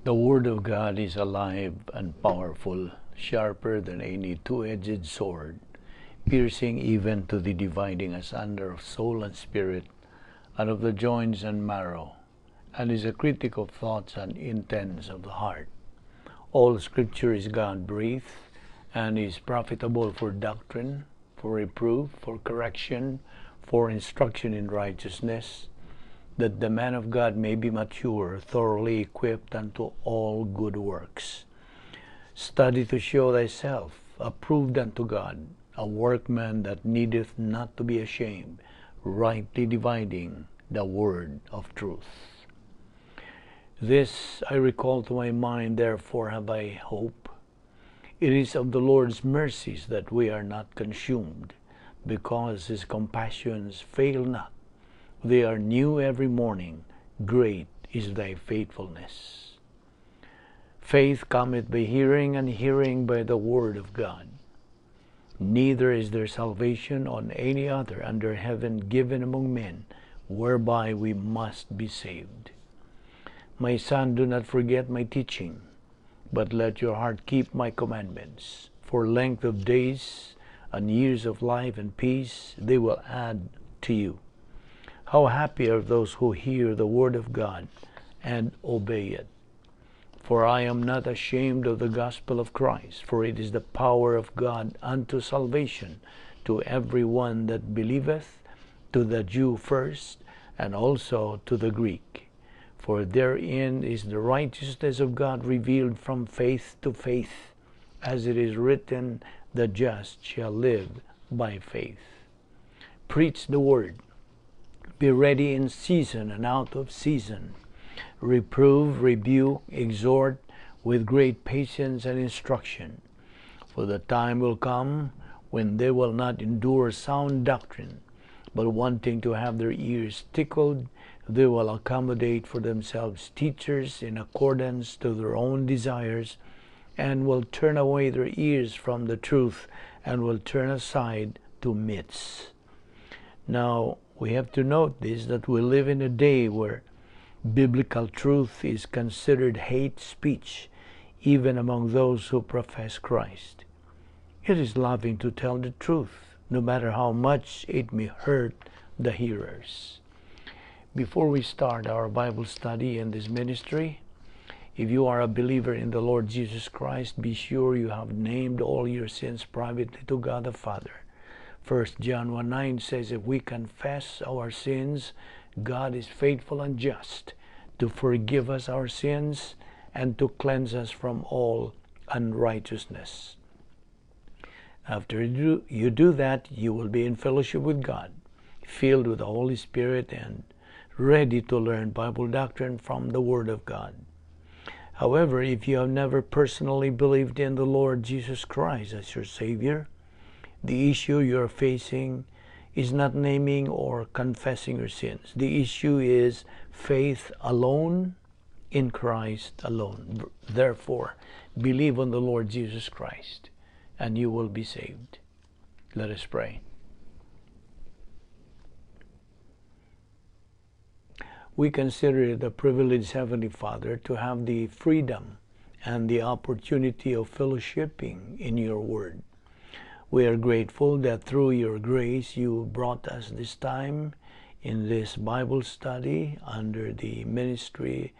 The Word of God is alive and powerful, sharper than any two-edged sword, piercing even to the dividing asunder of soul and spirit, and of the joints and marrow, and is a critic of thoughts and intents of the heart. All Scripture is God-breathed, and is profitable for doctrine, for reproof, for correction, for instruction in righteousness, that the man of God may be mature, thoroughly equipped unto all good works. Study to show thyself approved unto God, a workman that needeth not to be ashamed, rightly dividing the word of truth. This I recall to my mind, therefore have I hope. It is of the Lord's mercies that we are not consumed, because his compassions fail not. They are new every morning. Great is thy faithfulness. Faith cometh by hearing, and hearing by the word of God. Neither is there salvation on any other under heaven given among men, whereby we must be saved. My son, do not forget my teaching, but let your heart keep my commandments. For length of days and years of life and peace they will add to you. How happy are those who hear the word of God and obey it. For I am not ashamed of the gospel of Christ, for it is the power of God unto salvation to every one that believeth, to the Jew first, and also to the Greek. For therein is the righteousness of God revealed from faith to faith, as it is written, "The just shall live by faith." Preach the word. Be ready in season and out of season. Reprove, rebuke, exhort with great patience and instruction. For the time will come when they will not endure sound doctrine, but wanting to have their ears tickled, they will accommodate for themselves teachers in accordance to their own desires, and will turn away their ears from the truth, and will turn aside to myths. Now, we have to note this, that we live in a day where biblical truth is considered hate speech, even among those who profess Christ. It is loving to tell the truth, no matter how much it may hurt the hearers. Before we start our Bible study in this ministry, if you are a believer in the Lord Jesus Christ, be sure you have named all your sins privately to God the Father. 1 John 1:9 says, if we confess our sins, God is faithful and just to forgive us our sins and to cleanse us from all unrighteousness. After you do that, you will be in fellowship with God, filled with the Holy Spirit, and ready to learn Bible doctrine from the Word of God. However, if you have never personally believed in the Lord Jesus Christ as your Savior, the issue you are facing is not naming or confessing your sins. The issue is faith alone in Christ alone. Therefore, believe on the Lord Jesus Christ and you will be saved. Let us pray. We consider it a privilege, Heavenly Father, to have the freedom and the opportunity of fellowshipping in your word. We are grateful that through your grace you brought us this time in this Bible study under the ministry,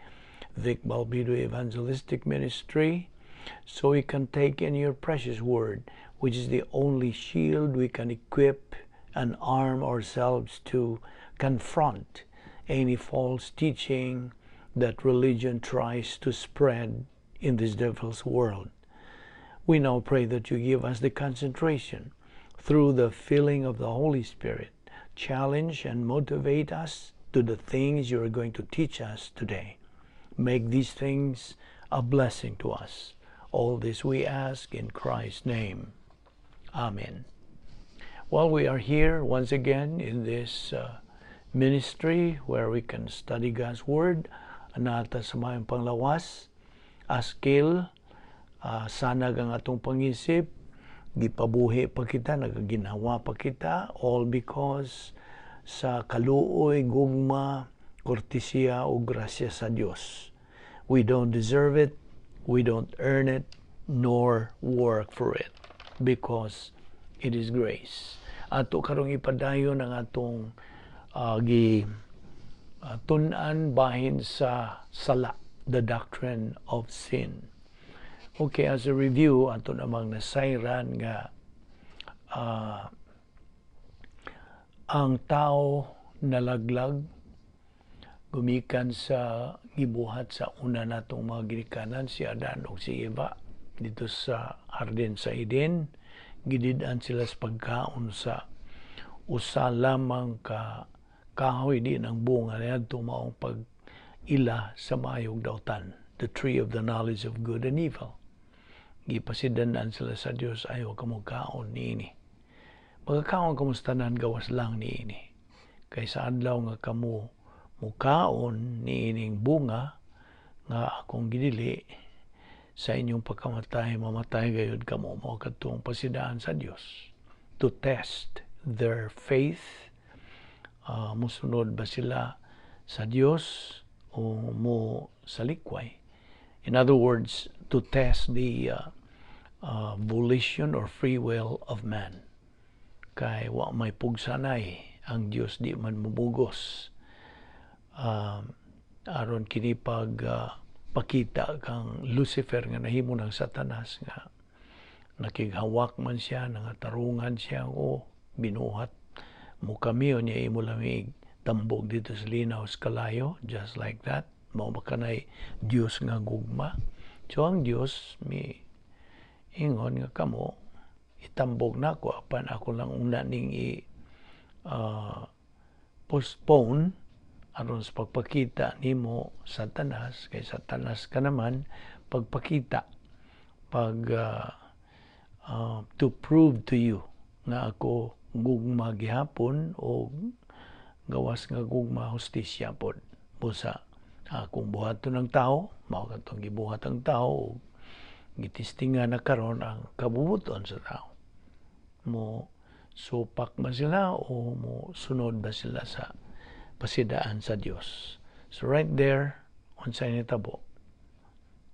Vic Balbido Evangelistic Ministry, so we can take in your precious word, which is the only shield we can equip and arm ourselves to confront any false teaching that religion tries to spread in this devil's world. We now pray that you give us the concentration through the filling of the Holy Spirit, challenge and motivate us to the things you are going to teach us today. Make these things a blessing to us. All this we ask in Christ's name. Amen. Well, we are here once again in this ministry where we can study God's Word. Anata sa mayong panglawas, askil, sanag ang atong pangisip, gipabuhi pa kita, nagaginawa pa kita, all because sa kaluoy, gugma, kortesiya o grasya sa Dios. We don't deserve it, we don't earn it, nor work for it, because it is grace. Ato karong ipadayon ang atong gi tun-an bahin sa sala, the doctrine of sin. Okay, as a review, ato namang nasayran nga ang tao nalaglag gumikan sa gibuhat sa una natong mga ginikanan, si Adan ug si Eva, dito sa hardin sa Eden. Gidid-an sila sa pagkaon sa usa lamang ka kahoy di ng bunga niadto maong pag-ila sa maayong dautan, the tree of the knowledge of good and evil. Gipasidan-an sila sa Dios, "Ayaw kamo kaon niini. Magakaon kamo sa tanan gawas lang niini. Kay sa adlaw nga kamo mukaon niining bunga nga akong gidili sa inyong pagkamatay, mamatay gayud kamo." Mao kadtong pasidaan sa Dios to test their faith. Musunod ba sila sa Dios o mo salikway? In other words, to test the volition or free will of man, kay wa may pugsanay ang Dios, di man mubugos, aron kini pag pakita kang Lucifer nga nahimo ng Satanas, nga nakighawak man siya, nangatarungan siya o binuhat mo kami niya, imo lamig tambog dito sa linaw sa kalayo, just like that. Mao ba kanay Dios nga gugma? So ang Dios mi ingon nga kamo itambog nako, apan ako lang una ning i postpone aron sa pagpakita nimo, Satanas, kay Satanas ka naman, pagpakita pag to prove to you nga ako gugma gihapon o gawas nga gugma, hustisya pod. Busa akong buhaton ng tao. Mao katong gibuhat ang tao, gitistingan na karon ang kabubuton sa tao, mo supak man sila o mo sunod ba sila sa pasidaan sa Dios. So right there, unsay nitabo?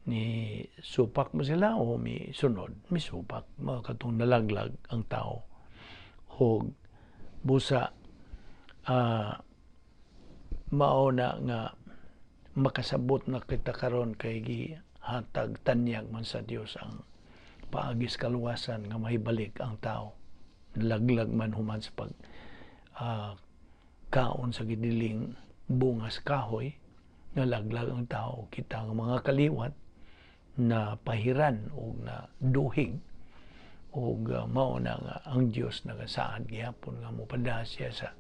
Ni supak mo sila o mi sunod? Mi supak. Mao katong nalaglag ang tao. Og busa mao na nga makasabot na kita karon kay gihatag tanyag man sa Dios ang paagis kaluwasan nga mahibalik ang tao. Nalaglag man human sa pag kaon sa gidiling bunga sa kahoy, nalaglag ang tao. Kita ang mga kaliwat na pahiran o na duhig, og mao na nga ang Dios nagasaad gihapon nga mopadala siya sa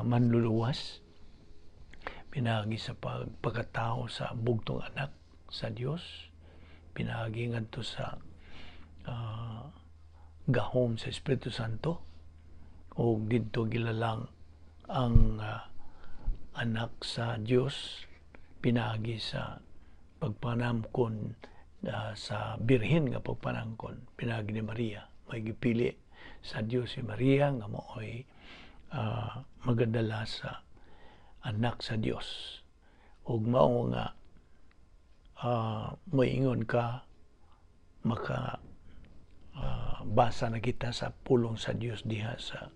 manluluwas pinaagi sa pagpakatao sa bugtong anak sa Dios, pinaagi ngadto sa gahom sa Espiritu Santo, og didto gilalang ang anak sa Dios pinaagi sa pagpanamkon sa birhen nga pagpanangkon pinaagi ni Maria. May gipili sa Dios si Maria nga maoy magadala sa anak sa Dios, ug mao nga moingon ka maka basa na kita sa pulong sa Dios diha sa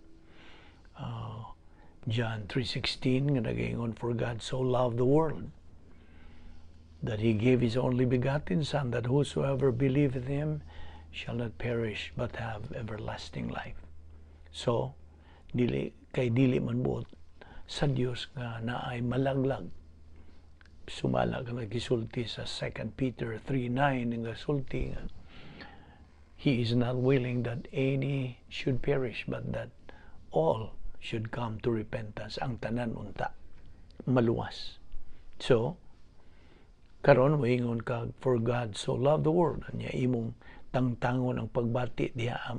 John 3:16 nga nagaingon, "For God so loved the world that he gave his only begotten Son, that whosoever believeth him shall not perish but have everlasting life." So dili kay dili man buot sa Dios nga naay malaglag, sumala ka nagisulti sa 2 Peter 3:9 nga sulti nga He is not willing that any should perish, but that all should come to repentance. Ang tanan unta maluwas. So karon moingon ka, "For God so loved the world," anya imong tangtangon ang pagbati diha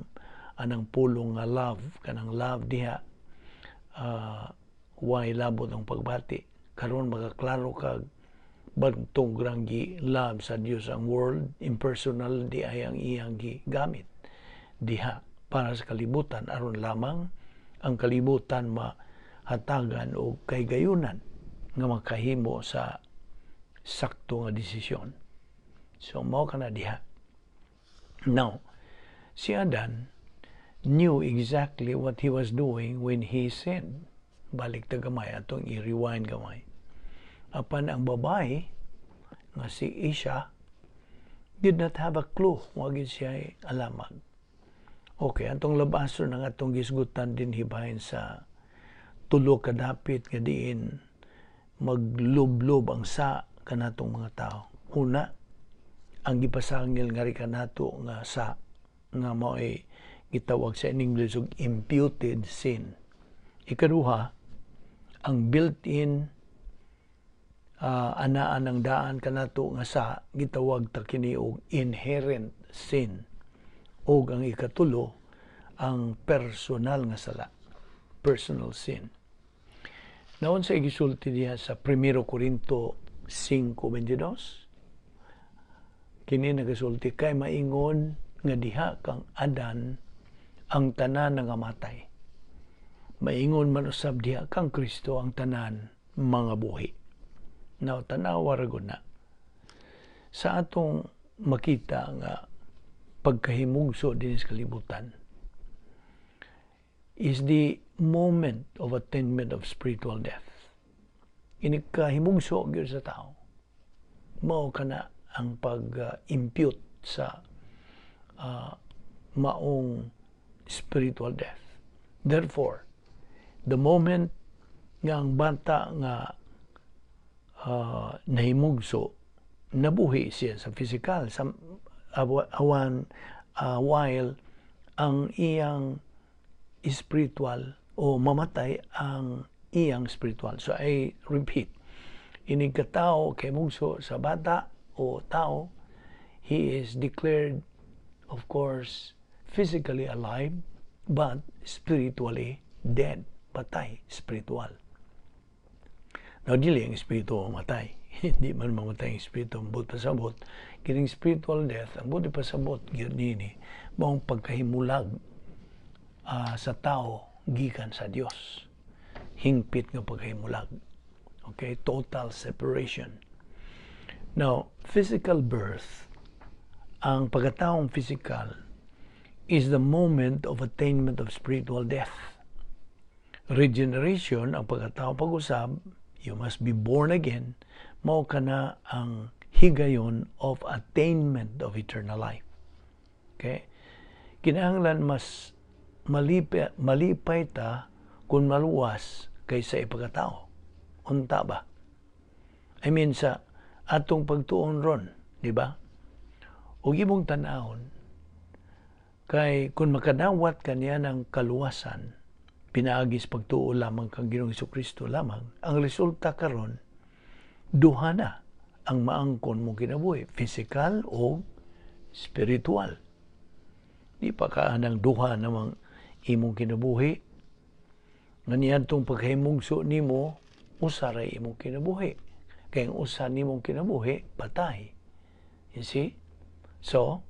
anang pulong nga love, kanang love diha, way labot ang pagbati. Karon makaklaro kag bantog rang gi love sa Dios ang world, impersonal di ay ang iyang gigamit diha para sa kalibutan, aron lamang ang kalibutan mahatagan og kaygayunan nga makahimo sa Sakto nga desisyon. So mao kana diha. Now, si Adan knew exactly what he was doing when he sinned. Balik ta gamay, atong i-rewind gamay. Apan ang babae nga si Isha did not have a clue, wa gyud siya alamag. Okay, atong labason ang atong gisgutan din hibahin sa tulo ka dapit nga diin maglublob ang sa kanatong mga tao. Una, ang gipasangil nga kanato nga sa nga mao'y gitawag sa in English og imputed sin. Ikaduha, ang built-in anaan ang daan kanato nga sa gitawag ta kini og inherent sin. Og ang ikatulo, ang personal nga sala, personal sin. Naon sa gisulti diha sa 1 Corinto 5:22? Kini nagasulti, "Kay maingon nga diha kang Adan ang tanan nga matay, maingon man usab diha kang Kristo ang tanan mga buhi." Now, tanawa ra gud na. Sa atong makita nga pagkahimugso din sa kalibutan is the moment of attainment of spiritual death. Inikahimugso gyud sa tao. Mao kana ang pag-impute sa maong spiritual death. Therefore, the moment nga ang bata nga nahimugso, nabuhi siya sa physical sa awan while ang iyang spiritual o mamatay ang iyang spiritual. So I repeat, inig katao kay mugso sa bata o tao, he is declared, of course, physically alive, but spiritually dead. Patay, spiritual. Now, dili ang espiritu mamatay. Hindi man mamatay ang espiritu. Ang buot pasabot, kining spiritual death, ang buot pasabot, gyud nini, maong pagkahimulag sa tao gikan sa Dios. Hingpit nga pagkahimulag. Okay, total separation. Now, physical birth, ang pagkataong physical, is the moment of attainment of spiritual death. Regeneration, ang pagkatao pag-usab, you must be born again, mao kana ang higayon of attainment of eternal life. Okay? Kinahanglan mas malipay, malipay ta kung maluwas kaysa ipagkatao. Unta ba? I mean, sa atong pagtuon ron, di ba? Ug imong tan-awon, kay kung makadawat kaniya ng kaluwasan, pinaagis pagtuo lamang kang Ginoong Kristo lamang, ang resulta karon duha na ang maangkon mo kinabuhi, physical o spiritual. Di pa ka anang duha namang imong kinabuhi. Nga niadtong pagkahimugso nimo, usa ray imong kinabuhi. Kay ang usa nimong kinabuhi, patay. You see? So,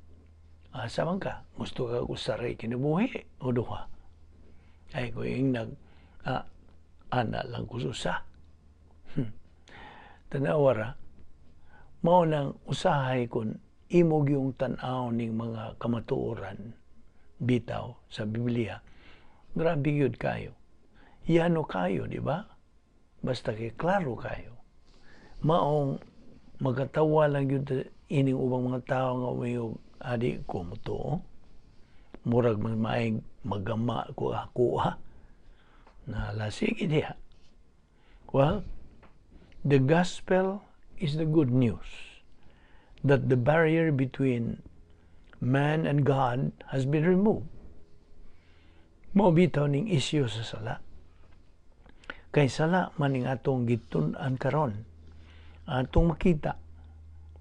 asa man ka? Gusto ka usa ray kinabuhi o duha? Ay, kung yung nag, ana lang kususa. Tanawa ra, mao nang usahay kung imog yung tan-aw ning mga kamatuoran bitaw sa Biblia, grabe yun kayo. Yano kayo, di ba? Basta kay klaro kayo. Maong magatawa lang yun ining ubang mga tao nga umiyog adi ko mo to. Murag man maig magama ko ako ha. Na lasigi diha. Well, the gospel is the good news that the barrier between man and God has been removed. Mao bitaw ning isyu sa sala. Kay sala man ning atong gitun-an karon. Atong makita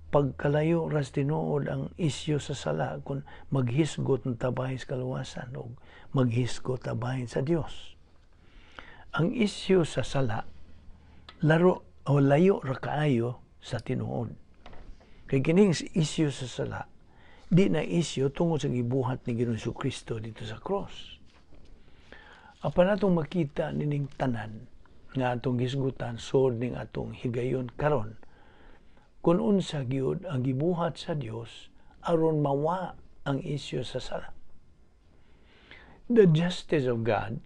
pagkalayo ras tinuod ang isyu sa sala kung maghisgot ng tabahin sa kaluwasan o maghisgot tabahin sa Dios. Ang isyu sa sala laro o layo ra kaayo sa tinuod. Kay kining isyu sa sala di na isyu tungod sa gibuhat ni Ginoong Kristo dito sa cross. Apan atong makita nining tanan nga atong gisgutan sod ning atong higayon karon. Kung unsa gyud ang gibuhat sa Dios aron mawa ang isyu sa sala. The justice of God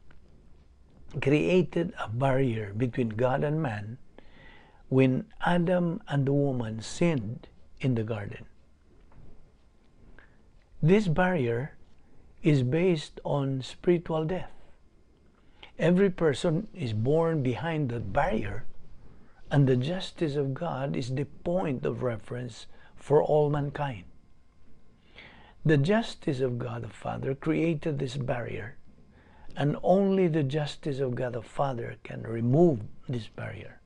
created a barrier between God and man when Adam and the woman sinned in the garden. This barrier is based on spiritual death. Every person is born behind that barrier, and the justice of God is the point of reference for all mankind. The justice of God the Father created this barrier, and only the justice of God the Father can remove this barrier.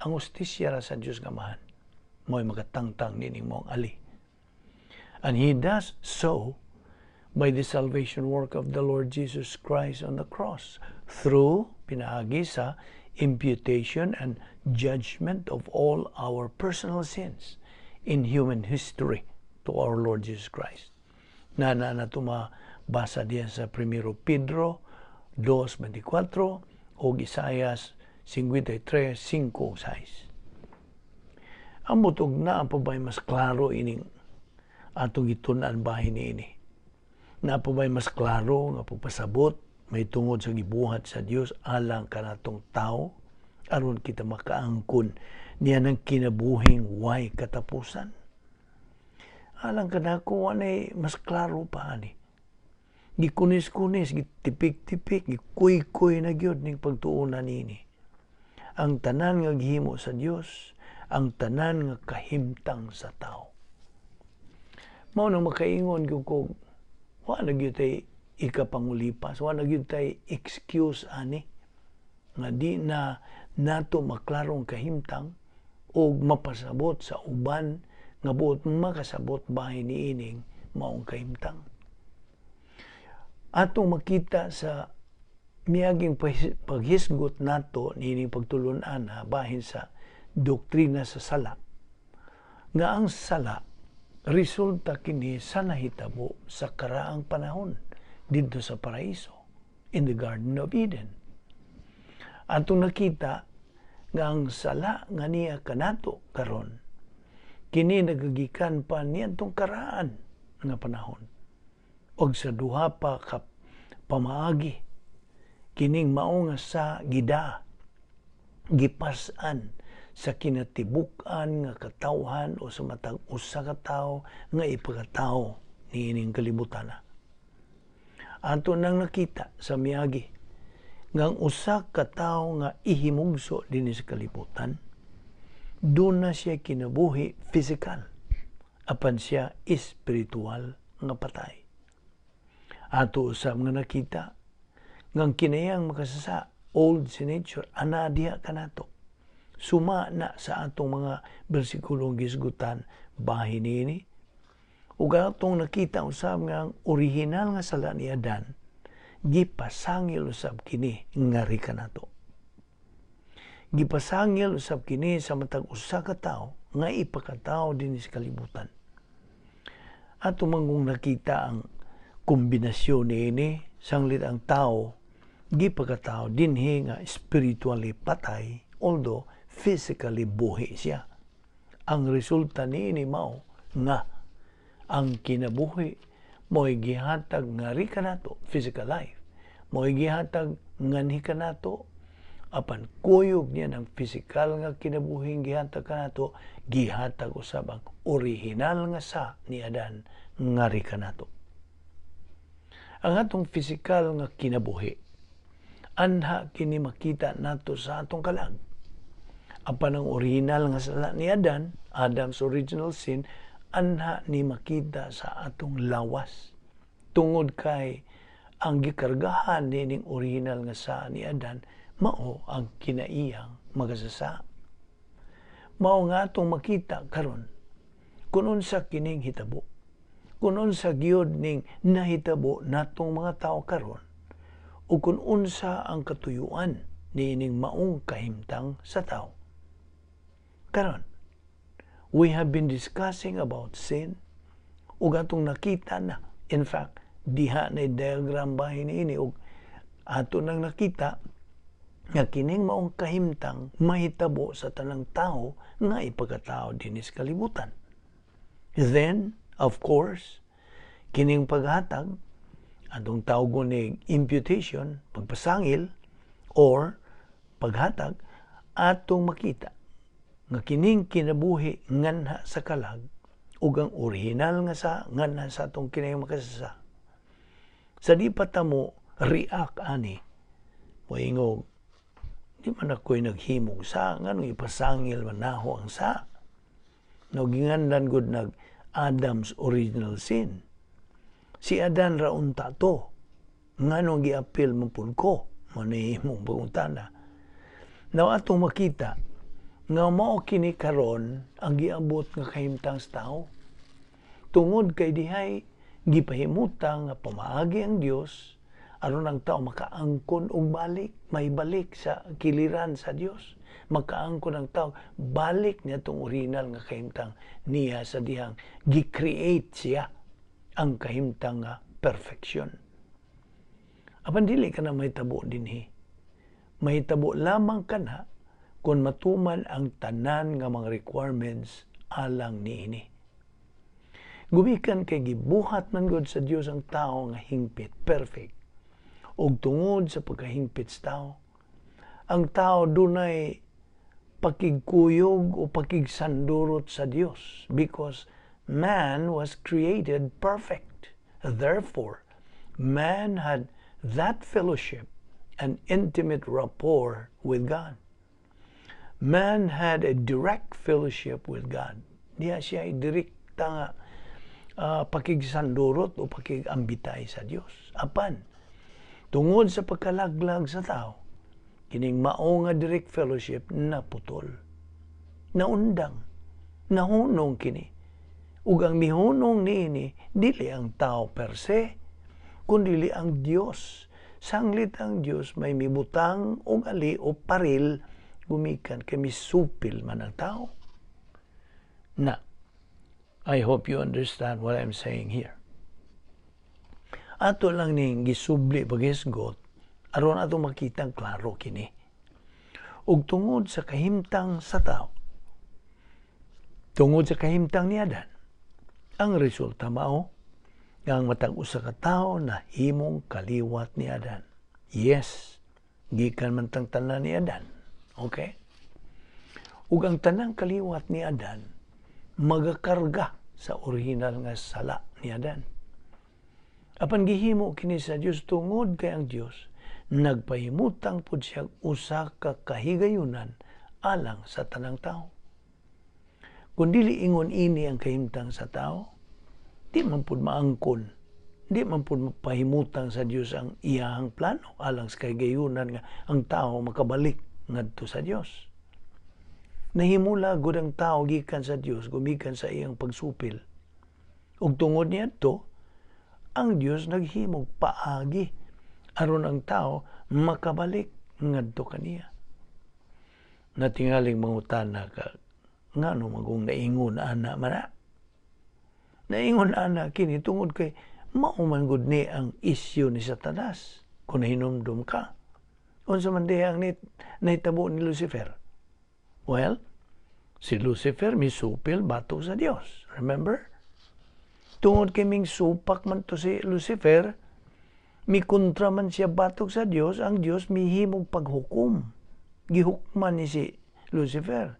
Ang hustisya ra sa Diyos nga Amahan mo'y makatangtang nining maong ali. And He does so by the salvation work of the Lord Jesus Christ on the cross through, pinaagi sa, imputation and judgment of all our personal sins in human history to our Lord Jesus Christ. Na na na mabasa diya sa 1 Pedro 2.24 o Isaias 53:5-6. Ambot og naa pa ba'y mas klaro ining atong gitun-an bahin niini? Naa pa ba'y mas klaro nga pagpasabot may tungod sa gibuhat sa Dios alang kanatong tao aron kita makaangkon niya ng kinabuhing way katapusan? Alang kanako, anay mas klaro pa ani. Gikunis-kunis, gitipik-tipik, gikuy-kuy na gyud ning pagtuonan nini. Ang tanan nga gihimo sa Dios, ang tanan nga kahimtang sa tao. Mao nang makaingon gyud ko, wa na gyud tay ikapangulipas, wa na gyud tay excuse ani nga di na nato maklarong kahimtang o mapasabot sa uban nga buot makasabot bahin niining maong kahimtang. Atong makita sa miaging paghisgot nato niining pagtulun-an bahin sa doktrina sa sala, nga ang sala resulta kini sa nahitabo sa karaang panahon didto sa paraiso, in the Garden of Eden. Atong nakita nga ang sala nga niya kanato karon kini nagagikan pa niadtong karaan nga panahon og sa duha pa ka pamaagi, kining mao nga sa gida gipas-an sa kinatibuk-an nga katawhan o sa matag usa ka tawo nga ipakatawo niining kalibutan. Ato nang nakita sa miagi nga ang usa ka tawo nga ihimugso dinhi sa kalibutan, duna siya kinabuhi physical apan siya espiritual nga patay. Ato usab nga nakita nga ang kinayang makasasa, old sin nature, ana diha kanato. Suma na sa atong mga bersikulong gisgutan bahin niini. Ug atong nakita usab nga ang orihinal nga sala ni Adan gipasangil usab kini ngari kanato. Gipasangil usab kini sa matag usa ka tawo nga ipakatawo dinhi sa kalibutan. Ato manggong nakita ang kombinasyon niini, sanglit ang tao gipakatawo dinhi nga spiritually patay, although physically buhi siya. Ang resulta niini mao nga ang kinabuhi mo'y gihatag ngari kanato, physical life mo'y gihatag nganhi kanato, apan kuyog niya ng physical nga kinabuhing gihatag kanato, gihatag usab ang original nga sa ni Adan ngari kanato. Ang atong physical nga kinabuhi, anha kini makita nato sa atong kalag. Apan ang original nga sala ni Adan, Adam's original sin, anha ni makita sa atong lawas. Tungod kay ang gikargahan nining original nga sa ni Adan mao ang kinaiyang magasasa. Mao nga atong makita karon kung unsa kining hitabo, kung unsa gyud ning nahitabo natong mga tao karon, o kung unsa ang katuyuan niining maong kahimtang sa tao. Karon, we have been discussing about sin ug atong nakita na, in fact, diha na diagram bahin niini, ug ato nang nakita Nga kining maong kahimtang mahitabo sa tanang tao nga ipagkatao dinhi sa kalibutan. Then, of course, kining paghatag, atong tawgon ni imputation, pagpasangil, or paghatag, atong makita nga kining kinabuhi nganha sa kalag ug ang orihinal nga sa nganha sa atong kinahing makasasa. Sa di pa ta mo react ani, moingog, "Di man ako'y naghimog sa, nganong ipasangil man naho ang sa?" No, ginganlan gud nag Adam's original sin. Si Adan ra unta to. Nganong giapil man pud ko? Mao ni imong pangutana. Now, atong makita nga mao kini karon ang giabot nga kahimtang sa tao. Tungod kay dihay gipahimutang nga pamaagi ang Dios aron ang tao makaangkon og balik, may balik sa kiliran sa Dios. Makaangkon ang tao balik niya tong original nga kahimtang niya sa dihang gi-create siya ang kahimtang nga perfection. Apan dili ka na mahitabo dinhi. Mahitabo lamang kana kung matuman ang tanan nga mga requirements alang niini. Gumikan kay gibuhat man gud sa Dios ang tao nga hingpit, perfect. Ug tungod sa pagkahingpit sa tao, ang tao dunay pakigkuyog o pakigsandurot sa Dios because man was created perfect. Therefore, man had that fellowship and intimate rapport with God. Man had a direct fellowship with God. Diha siya direkta nga pakigsandurot o pakigambitay sa Dios. Apan, tungod sa pagkalaglag sa tao, kining mao nga direct fellowship naputol. Naundang, nahunong kini. Ug ang mihunong niini dili ang tao per se, kundi ang Dios. Sanglit ang Dios may mibutang og ali o paril gumikan kay misupil man ang tao. Na, I hope you understand what I'm saying here. Ato lang ning gisubli paghisgot aron ato makita klaro kini. Ug tungod sa kahimtang sa tao, tungod sa kahimtang ni Adan, ang resulta mao nga ang matag usa ka tawo na himong kaliwat ni Adan. Yes, gikan man tang tanan ni Adan. Okay? Ug ang tanang kaliwat ni Adan magakarga sa original nga sala ni Adan. Apan gihimo kini sa Dios tungod kay ang Dios nagpahimutang pud siya usa ka kahigayunan alang sa tanang tao. Kung dili ingon ini ang kahimtang sa tao, di man pud maangkon, di man pud mapahimutang sa Dios ang iyahang plano alang sa kahigayunan nga ang tao makabalik ngadto sa Dios. Nahimula gud ang tao gikan sa Dios gumikan sa iyang pagsupil. Ug tungod niadto, ang Dios naghimog paagi aron ang tao makabalik ngadto kaniya. Natingaling mangutana ka, ngano magong naingon ana man na? Naingon ana kini tungod kay mao man gud ni ang isyu ni Satanas kung nahinumdum ka. Unsa man diha ang nahitabo ni Lucifer? Well, si Lucifer misupil batok sa Dios. Remember? Tungod kay ming supak man to si Lucifer, mikontra man siya batok sa Dios, ang Dios mihimog paghukom. Gihukman ni si Lucifer.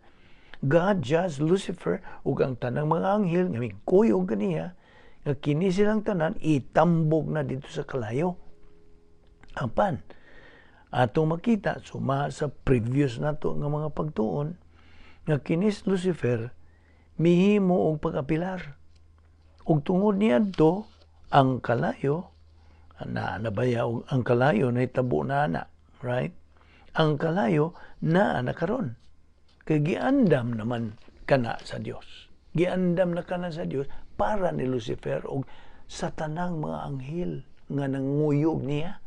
God judged Lucifer ug ang tanang mga anghel nga migkuyog kaniya, nga kini silang tanan itambog na dito sa kalayo. Apan, atong makita suma sa previous nato nga mga pagtuon nga kinis Lucifer mihimo og pag-apilar. Ug tungod niadto ang kalayo na nabaya og ang kalayo nahitabo na ana, right? Ang kalayo naa na karon. Kay giandam naman kana sa Dios. Giandam na kana sa Dios para ni Lucifer og sa tanang mga anghel nga nanguyog niya.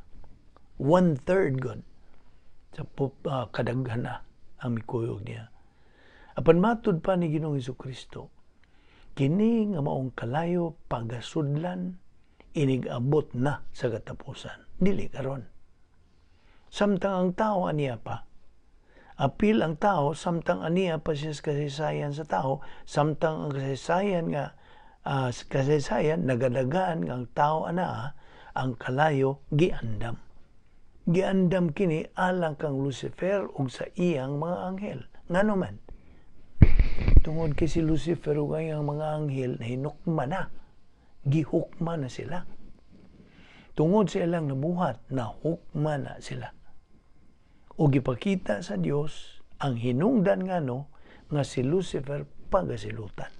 1/3 god sa kadaghan na ang mikuyog niya. Apan matud pa ni Ginoong Hesukristo, kini nga maong kalayo pagasudlan inig-abot na sa katapusan. Dili karon. Samtang ang tao aniya pa. Apil ang tao samtang aniya pa siya sa kasaysayan sa tao, samtang ang kasaysayan nga kasaysayan nagadagan nga ang tao anaa, ang kalayo giandam. Giandam kini alang kang Lucifer ug sa iyang mga anghel. Ngano man? Tungod kay si Lucifer ug ang iyang mga anghel nahinukma na. Gihukma na sila. Tungod sa ilang nabuhat, nahukma na sila. O gipakita sa Dios ang hinungdan ngano nga si Lucifer pagasilutan.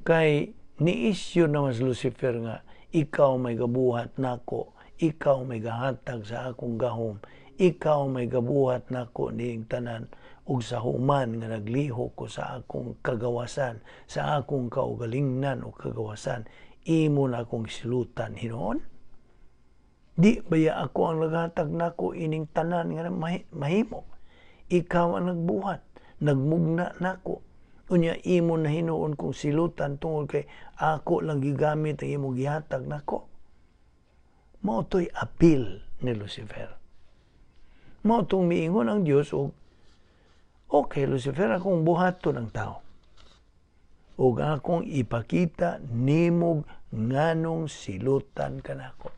Kay ni-issue naman si Lucifer nga ikaw may gabuhat nako, ikaw may gahatag sa akong gahom, ikaw may gabuhat nako niing tanan, ug sa human nga naglihok ko sa akong kagawasan, sa akong kaugalingnan o kagawasan, imo na akong silutan hinuon. Di baya ako ang naghatag nako ining tanan nga mahimo? Ikaw ang nagbuhat, nagmugna nako. Unya imo na hinuon kong silutan tungod kay ako lang gigamit ang imong gihatag nako. Mao to'y apil ni Lucifer. Mao tong miingon ang Dios og okay Lucifer, akong buhaton ang tao. Ug akong ipakita nimog nganong silutan kanako.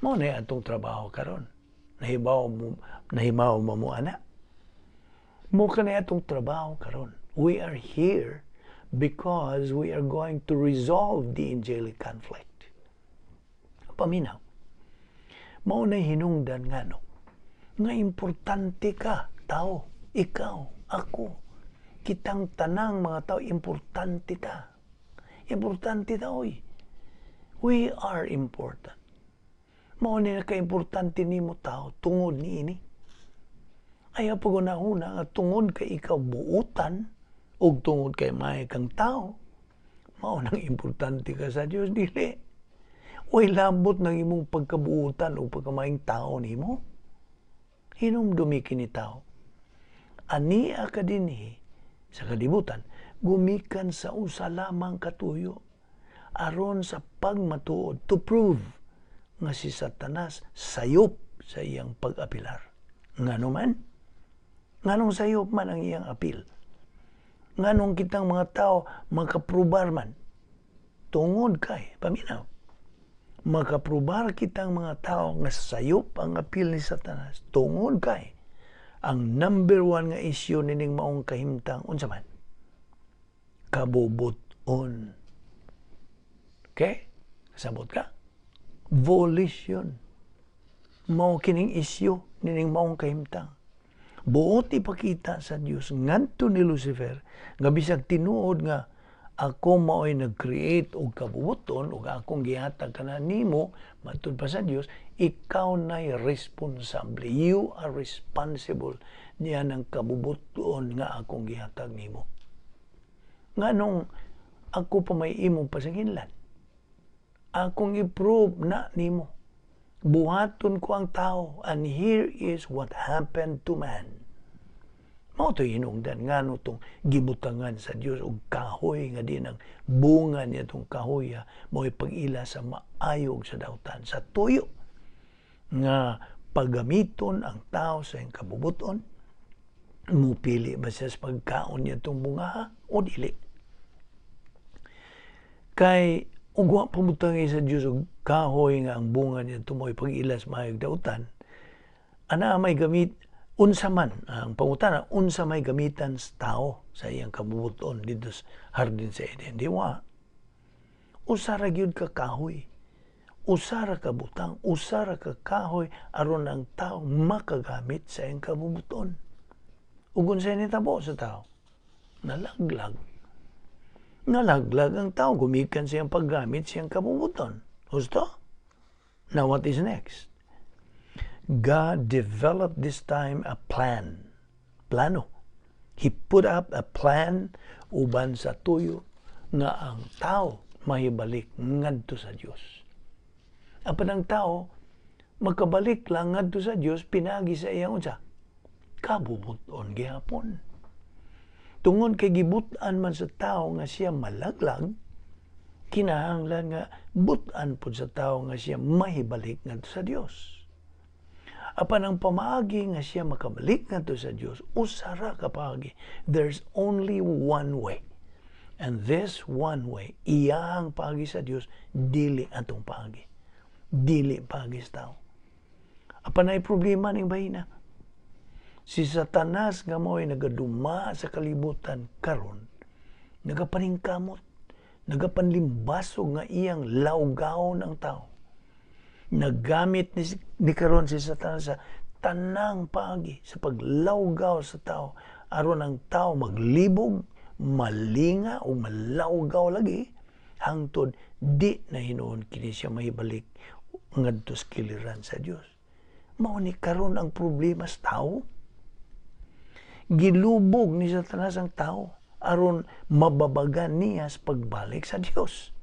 Mao na atong trabaho karon. Nahibaw mo mo ana. Mao kani atong trabaho karon. We are here because we are going to resolve the angelic conflict. Paminaw. Mao na hinungdan ngano nga importante ka, tao, ikaw, ako. Kitang tanang mga tao, importante ta. Importante ta, oy. We are important. Mao ni ka-importante nimo tao tungod niini. Ayaw pag-unahuna nga tungod kay ikaw buutan ug tungod kay may kang tao, mao nang importante ka sa Dios, dili. Way labot ng imong pagkabuutan o pagkamaing tao nimo. Hinumdumi kini tao. Ania ka dinhi sa kalibutan, gumikan sa usa lamang katuyo aron sa pagmatuod, to prove nga si Satanas sayop sa iyang pag-apilar. Ngano man? Nganong sayop man ang iyang apil? Nganong kitang mga tao makaprubar man? Tungod kay, paminaw, makaprubar kitang mga tao nga sayop ang apil ni Satanas tungod kay ang number one nga issue nining maong kahimtang, unsa man? Kabubuton. Okay? Kasabot ka? Volition. Mao kining issue nining maong kahimtang. Buot ipakita sa Dios ngadto ni Lucifer nga bisag tinuod nga ako mao'y nag-create og kabubuton ug akong gihatag kana nimo, matud pa sa Dios, ikaw na'y responsable. You are responsible niya ng kabubuton nga akong gihatag nimo. Nganong ako pa may imong pasanginlan? Akong i-prove na nimo. Buhaton ko ang tao, and here is what happened to man. Mao to hinungdan ngano tong gibutangan sa Dios og kahoy nga di ng bunga niya tong kahoy mo'y pag-ila sa maayo ug sa dautan, sa tuyo nga paggamiton ang tao sa iyang kabubuton, mupili ba siya sa pagkaon niya tong bunga o dili. Kay ug wa pabutangi sa Dios og kahoy nga ang bunga niya mo'y pag-ila sa maayo ug dautan, ana may gamit unsa man ang pangutana, unsa may gamitan sa tao sa iyang kabubuton didto sa hardin sa Eden? Di wa, usa ra gyud ka kahoy, usa ra ka butang, usa ra ka kahoy aron ang tao makagamit sa iyang kabubuton. Ug unsay nitabo sa tao? Nalaglag. Nalaglag ang tao gumikan sa iyang paggamit sa iyang kabubuton, husto. Now, what is next? God developed this time a plan. Plano. He put up a plan uban sa tuyo nga ang tao mahibalik ngadto sa Dios. Apan ang tao makabalik lang ngadto sa Dios pinagi sa iyang unsa? Kabubuton gihapon. Tungod kay gibut-an man sa tao nga siya malaglag, kinahanglan nga but-an pud sa tao nga siya mahibalik ngadto sa Dios. Apan ang pamaagi nga siya makabalik ngadto sa Dios, usa ra ka paagi. There's only one way. And this one way, iyang paagi sa Dios, dili atong paagi. Dili paagi sa tao. Apan ay problema ning bahina. Si Satanas nga mo'y nagaduma sa kalibutan karon, nagapaningkamot, nagapanlimbasog nga iyang lawgawon ang tao. Nagamit ni karon si Satanas sa tanang paagi sa paglawgaw sa tao aron ang tao maglibog, malinga o malawgaw lagi hangtod di na hinuon kini siya mahibalik ngadto sa kiliran sa Dios. Mao ni karon ang problema sa tao. Gilubog ni Satanas ang tao aron mababagan niya sa pagbalik sa Dios.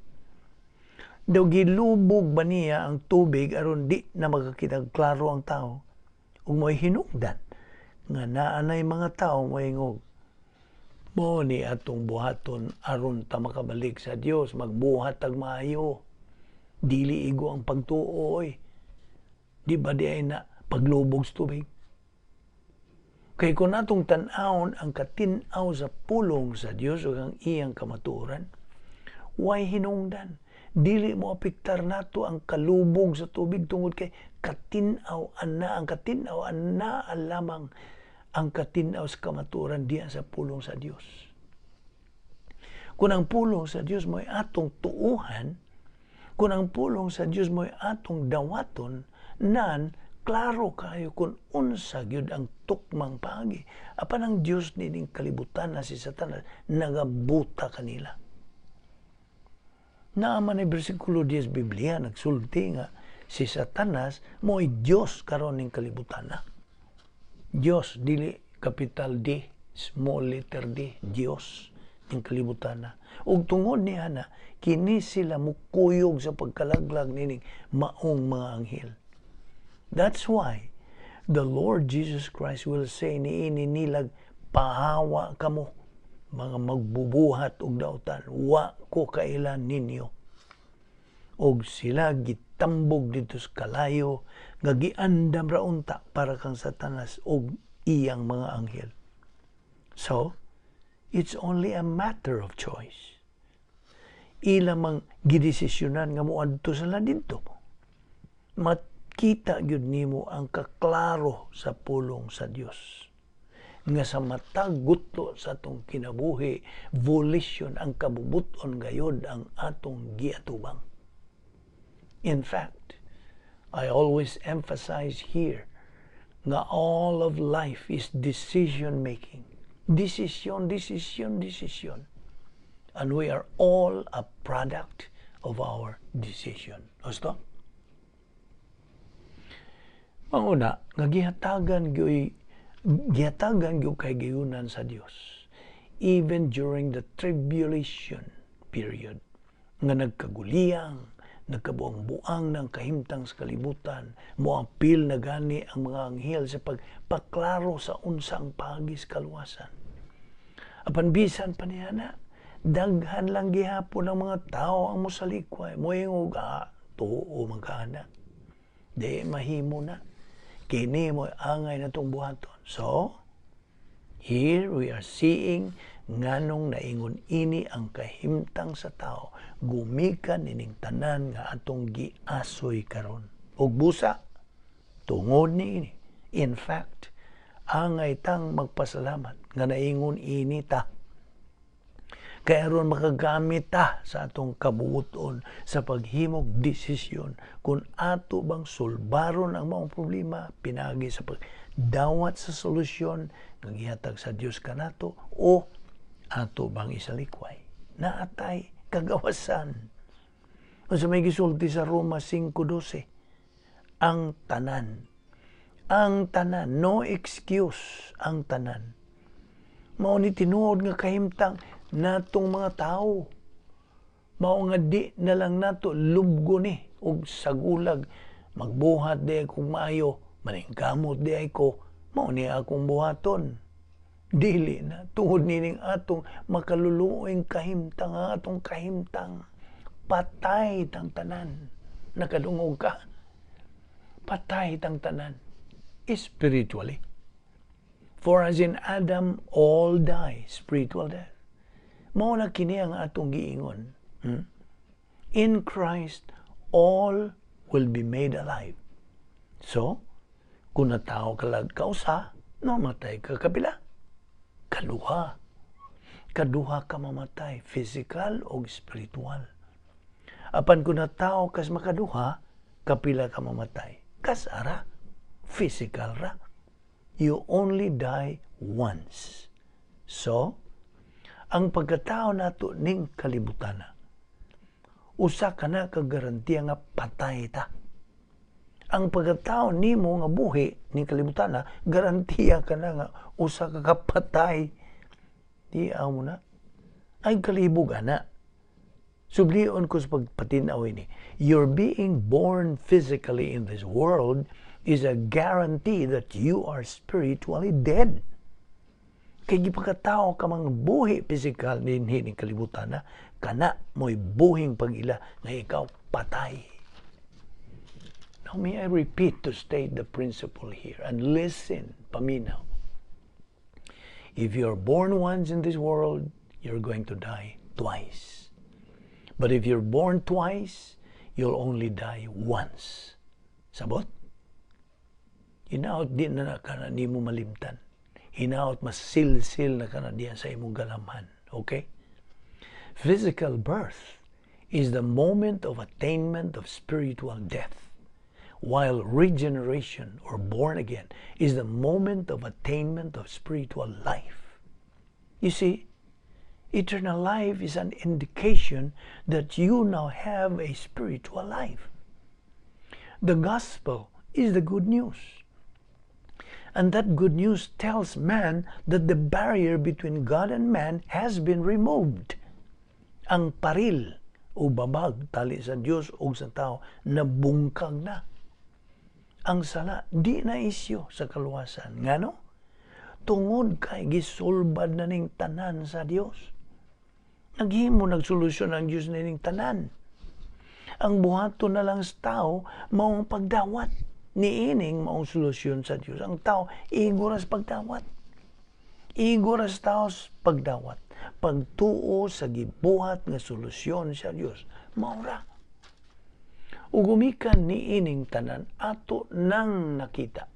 Daw gilubog ba niya ang tubig aron di na makakita klaro ang tao, ug mo'y hinungdan nga naanay mga tao moingog, "Mo ni atong buhaton aron ta makabalik sa Dios, magbuhat tag maayo. Dili igo ang pagtuo oy." Di ba di ay na paglubog sa tubig? Kay kung atong tan-awon ang katin-aw sa pulong sa Dios ug ang iyang kamatuoran, way hinungdan. Dili mo apektar nato ang kalubog sa tubig tungod kay katin-aw ana ang katin-aw ana lamang ang katin-aw sa kamatuoran diya sa pulong sa Dios. Kung ang pulong sa Dios mo'y atong tuuhan, kung ang pulong sa Dios mo'y atong dawaton, nan klaro kayo kung unsa gyud ang tukmang paagi. Apan ang Dios nining kalibutan na si Satanas nagabuta kanila. Naaman ay bersikulo 10 Biblia nagsulti nga si Satanas mo'y Dios karon ning kalibutan na. Dios, dili capital D, small letter D, Dios ning kalibutan na. Ug tungod niya na kini sila mukuyog sa pagkalaglag nining maong mga anghel. That's why the Lord Jesus Christ will say niini nilag, "Pahawa kamo, mga magbubuhat og dautan, wa ko kailan ninyo." Og sila gitambog dito sa kalayo nga giandam ra unta para kang Satanas og iyang mga anghel. So, it's only a matter of choice. Ila mang gidesisyonan nga moadto sila didto. Makita gyud nimo ang kaklaro sa pulong sa Dios nga sa matag gutlo sa atong kinabuhi, volition, ang kabubuton gayod ang atong giatubang. In fact, I always emphasize here nga all of life is decision making. Decision, decision, decision. And we are all a product of our decision. Gusto? Manguna, nga gihatagan gyud kay gayunan sa Dios even during the tribulation period nga nagkaguliyang, nagkabuang-buang ng kahimtang sa kalibutan, moapil na gani ang mga anghel sa pagpaklaro sa unsang pagis kaluwasan. Apan bisan pa niya na, daghan lang gihapon ang mga tao ang mosalikway, moingog, "Ah, tuo man ka na. Di mahimo na. Kini mo angay na itong buhaton." So, here we are seeing nganong naingon ini ang kahimtang sa tao gumikan ining tanan nga atong giasoy karon. Ug busa tungod ni ini. In fact, angay tang magpasalamat nga naingon ini ta. Kay aron makagamit ta sa atong kabuoton sa paghimog desisyon kung ato bang sulbaron ang maong problema pinagi sa pagdawat sa solusyon nga gihatag sa Dios kanato o ato bang isalikway. Naatay kagawasan. Unsa may gisulti sa Roma 5:12? Ang tanan. Ang tanan, no excuse, ang tanan. Mao ni tinuod nga kahimtang natong mga tao. Mao nga di na lang nato lubgo ni og sagulag, "Magbuhat di kong maayo, maningkamot di ay ko, mao ni akong buhaton." Dili na tungod nining atong makaluluoyng kahimtang, ang atong kahimtang patay tang tanan. Nakadungog ka? Patay tang tanan. spiritually. For as in Adam all die, spiritual death. Mao na kini ang atong giingon. In Christ all will be made alive. So, kung natao ka lag kausa, namatay ka kapila? Kaduha. Kaduha ka mamatay, physical o spiritual. Apan kung natao kas makaduha, kapila ka mamatay? Kas-a ra, physical ra. You only die once. So, ang pagkatao nato ning kalibutana, usa ka na ka garantiya nga patay ta. Ang pagkatao nimo nga buhi ning kalibutana, garantiya ka na nga usa ka kapatay. Di mo na. Ay kalibog ana. Sublion ko sa pagpatinaw ini. Your being born physically in this world is a guarantee that you are spiritually dead. Kay gipakatao ka mga buhi physical dinhi ning kalibutan na kana mo'y buhing pag-ila nga ikaw patay. Now may I repeat to state the principle here and listen, paminaw. If you're born once in this world, you're going to die twice. But if you're born twice, you'll only die once. Sabot? Hinaot di na na ka na nimo malimtan. Hinaot masilsil na ka na diyan sa imong galamhan. Okay? Physical birth is the moment of attainment of spiritual death, while regeneration or born again is the moment of attainment of spiritual life. You see, eternal life is an indication that you now have a spiritual life. The gospel is the good news. And that good news tells man that the barrier between God and man has been removed. Ang paril o babag tali sa Dios o sa tao nabungkag na. Ang sala di na isyo sa kaluwasan. Ngano? Tungod kay gisulbad na ning tanan sa Dios. Naghimo nagsolusyon ang Dios nining tanan. Ang buhaton na lang sa tao mao ang pagdawat niining maong solusyon sa Dios. Ang tao igo ra sa pagdawat. Igo ra sa tao sa pagdawat. Pagtuo sa gibuhat nga solusyon sa Dios. Mao ra. Ug gumikan niining tanan ato nang nakita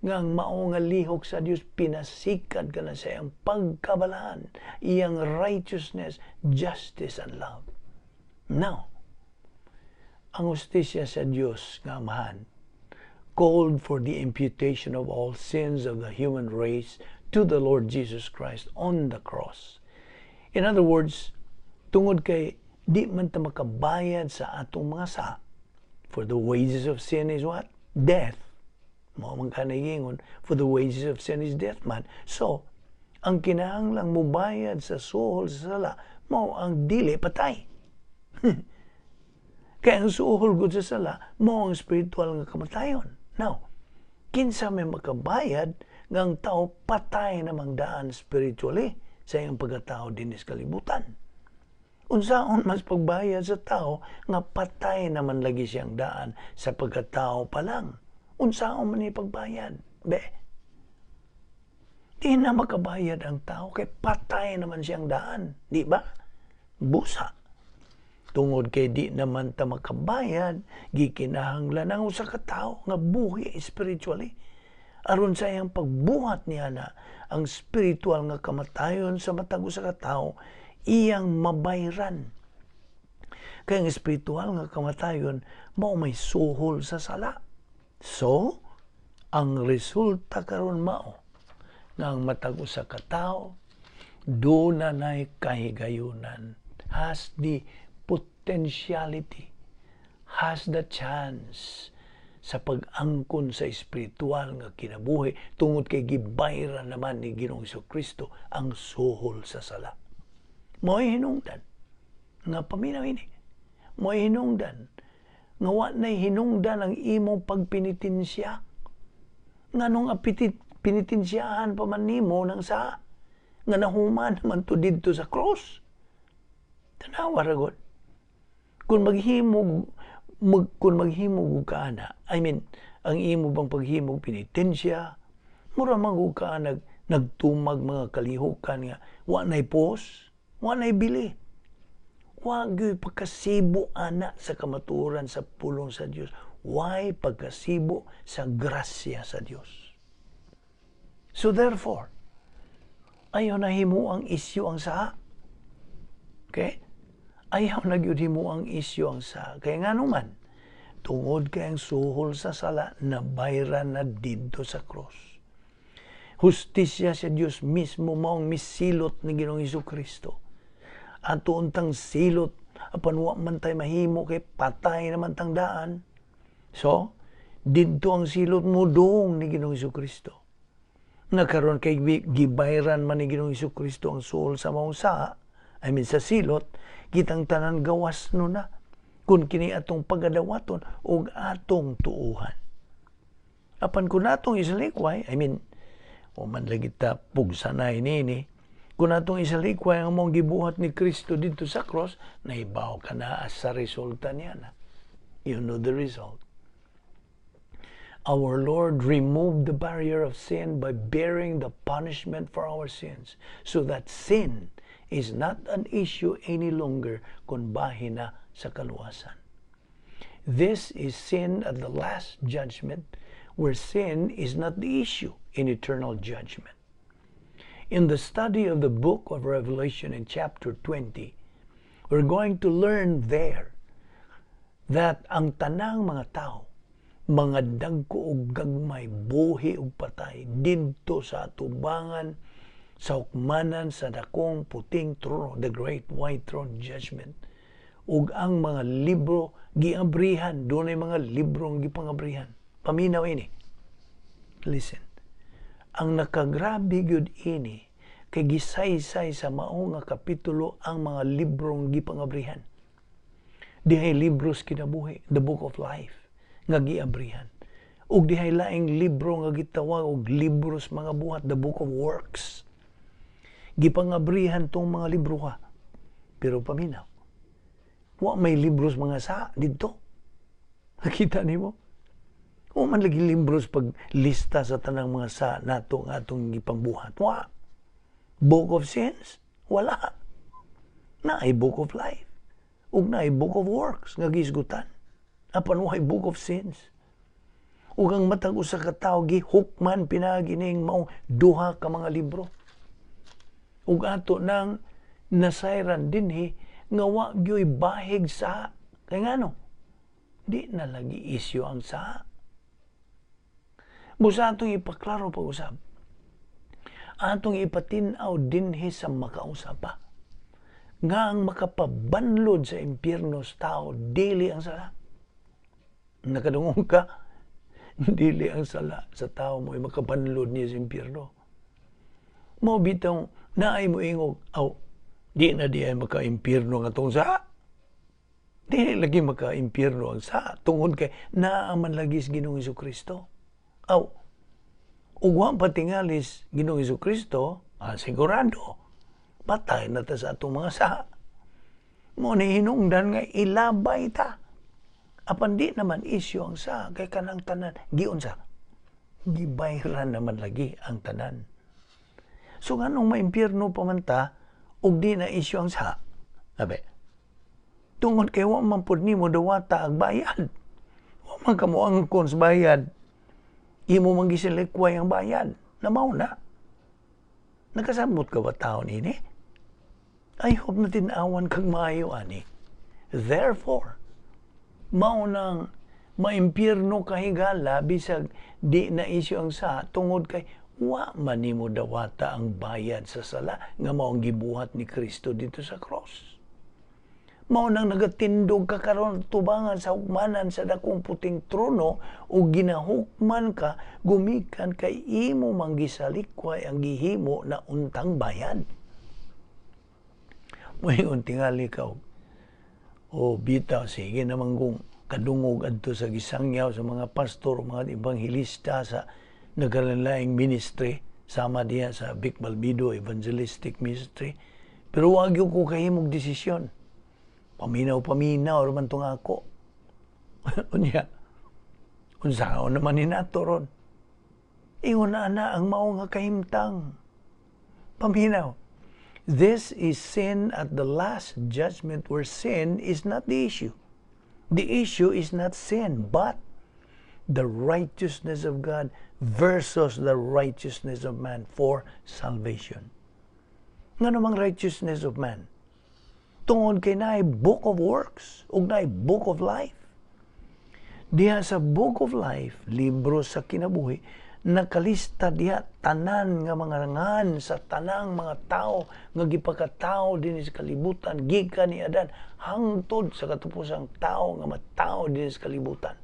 nga ang mao nga lihok sa Dios pinasikad ka na sa iyang pagkabalaan, iyang righteousness, justice and love. Now, ang hustisya sa Dios nga Amahan called for the imputation of all sins of the human race to the Lord Jesus Christ on the cross. In other words, tungod kay di man ta makabayad sa atong mga sa, for the wages of sin is what? Death. Mao man ka nagingon, for the wages of sin is death man. So, ang kinahanglang mubayad sa suhol sa sala, mao ang dili patay. Kaya ang suhol gud sa sala, mao ang spiritual nga kamatayon. Now, kinsa may makabayad nga ang tao patay namang daan spiritually sa iyang pagkatao dinis kalibutan? Unsaon mas pagbayad sa tao nga patay naman lagi siyang daan sa pagkatao pa lang? Unsaon man ni pagbayad? Be, di na makabayad ang tao kay patay naman siyang daan. Di ba? Busa. Tungod kay di naman ta makabayad, gikinahanglan ang usa ka tawo nga buhi spiritually. Aron sa iyang pagbuhat niya na ang spiritual nga kamatayon sa matag usa ka tawo iyang mabayran. Kay ang spiritual nga kamatayon mao may suhol sa sala. So, ang resulta karon mao nga ang matag usa ka tawo duna nay kahigayunan, has the potentiality, has the chance sa pag-angkon sa espiritual nga kinabuhi tungod kay gibayran naman ni Ginoong Kristo ang suhol sa sala. Mo'y hinungdan nga paminaw ini. Mo'y hinungdan nga wa na'y hinungdan ang imong pagpinitensya. Nganong apitit pinitensyahan pa man nimo nang sa nga nahuman naman to didto sa cross? Tanawa ra gud. Kung maghimog og ka ana, I mean, Ang imo bang paghimog penitensya, mura man ka nagtumag mga kalihukan nga wa nay pos, wa nay bili. Wa gyud pagkasibo ana sa kamatuoran sa pulong sa Dios. Way pagkasibo sa grasya sa Dios. So therefore, ayaw na himo ang isyu ang saa. Okay? Ayaw na gyud himo ang isyu ang saa. Kaya nga naman, tungod kay ang suhol sa sala nabayran na didto sa cross. Hustisya sa Dios mismo maong misilot ni Ginoong Kristo. Ato untang silot apan wa man tay mahimo kay patay naman tang daan. So, didto ang silot mo dong ni Ginoong Kristo. Nga karon kay gibayran man ni Ginoong Kristo ang suhol sa maong saa, I mean sa silot, kitang tanan gawas no na kung kini atong pagadawaton og atong tuuhan. Apan kung atong isalikway, I mean, o man lagi ta pugsanay nini, kung atong isalikway ang mong gibuhat ni Kristo dito sa cross, naibaw ka na sa resulta niya na. You know the result. Our Lord removed the barrier of sin by bearing the punishment for our sins, so that sin is not an issue any longer kung bahin na sa kaluwasan. This is sin at the last judgment, where sin is not the issue in eternal judgment. In the study of the book of Revelation in chapter 20, we're going to learn there that ang tanang mga tao, mga dagko og gagmay, buhi ug patay, didto sa atubangan sa hukmanan sa dakong puting trono, the great white throne judgment. Ug ang mga libro giabrihan, dunay mga librong gipangabrihan. Paminaw ini. Listen. Ang nakagrabe gyud ini kay gisaysay sa mao nga kapitulo ang mga librong gipangabrihan. Dihay libros kinabuhi, the book of life nga giabrihan. Ug dihay laing libro nga gitawag og libros mga buhat, the book of works. Gipangabrihan tong mga libro ha. Pero paminaw, wa may libros mga sa didto. Nakita nimo? Wa man lagi libros pag lista sa tanang mga sa nato nga atong gipangbuhat. Wa. Book of sins? Wala. Naay book of life. Ug naay book of works nga gisgutan. Apan way book of sins. Ug ang matag usa ka tawo gihukman pinaagi ning mao duha ka mga libro. Ug ato nang nasayran dinhi nga wa gyoy bahig sa kay ngano di na lagi isyu ang sa. Busa atong ipaklaro pag-usab, atong ipatin-aw dinhi sa makausap pa nga ang makapabanlod sa impyerno sa tao dili ang sala. Nakadungog ka? Dili ang sala sa tao mo ay makabanlod niya sa impyerno. Mao bitaw naay mo ingog, aw, di na di ay maka-impyerno nga tong sa. Di lagi maka-impyerno ang sa tungod kay naa man lagi sa Ginoong Kristo. Aw, ug wa pa tingalis Ginoong Kristo, sigurado patay na ta sa atong mga sa. Mo ni hinungdan nga ilabay ta. Apan di naman isyu ang sa kay kanang tanan giunsa. Gibayran naman lagi ang tanan. So nganong maimpyerno pa man ta ug di na isyu ang sa? Abe. Tungod kay wa man pud nimo dawata ang bayad. Wa man kamo angkon sa bayad. Imo man gisilikway ang bayad. Na mao na. Nakasabot ka ba taon ini? I hope na tinawan kag maayo ani. Therefore, mao nang maimpyerno kahigala bisag di na isyu ang sa tungod kay wa man nimo dawata ang bayad sa sala nga mao ang gibuhat ni Kristo dito sa cross. Mao nang nagatindog ka karon tubangan sa hukmanan sa dakong puting trono ug ginahukman ka gumikan kay imo man gisalikway ang gihimo na untang bayad. Moingon tingali ka og o bitaw, sige naman kung kadungog adto sa gisangyaw sa mga pastor, mga ebanghelista sa nagkalain-laing ministry, sama diha sa Vic Balbido Evangelistic Ministry. Pero wag yung ko kahimog desisyon. Paminaw-paminaw raman tong ako. Unya. Unsaon naman ni nato ron? Ingon na ana ang mao nga kahimtang. Paminaw. This is sin at the last judgment, where sin is not the issue. The issue is not sin, but the righteousness of God versus the righteousness of man for salvation. Nga namang righteousness of man? Tungod kay naay book of works ug naay book of life. Diha sa book of life, libro sa kinabuhi, nakalista diha tanan nga mga ngan sa tanang mga tao nga gipakatao dinhi sa kalibutan gikan ni Adan hangtod sa katapusang tao nga matao dinhi sa kalibutan.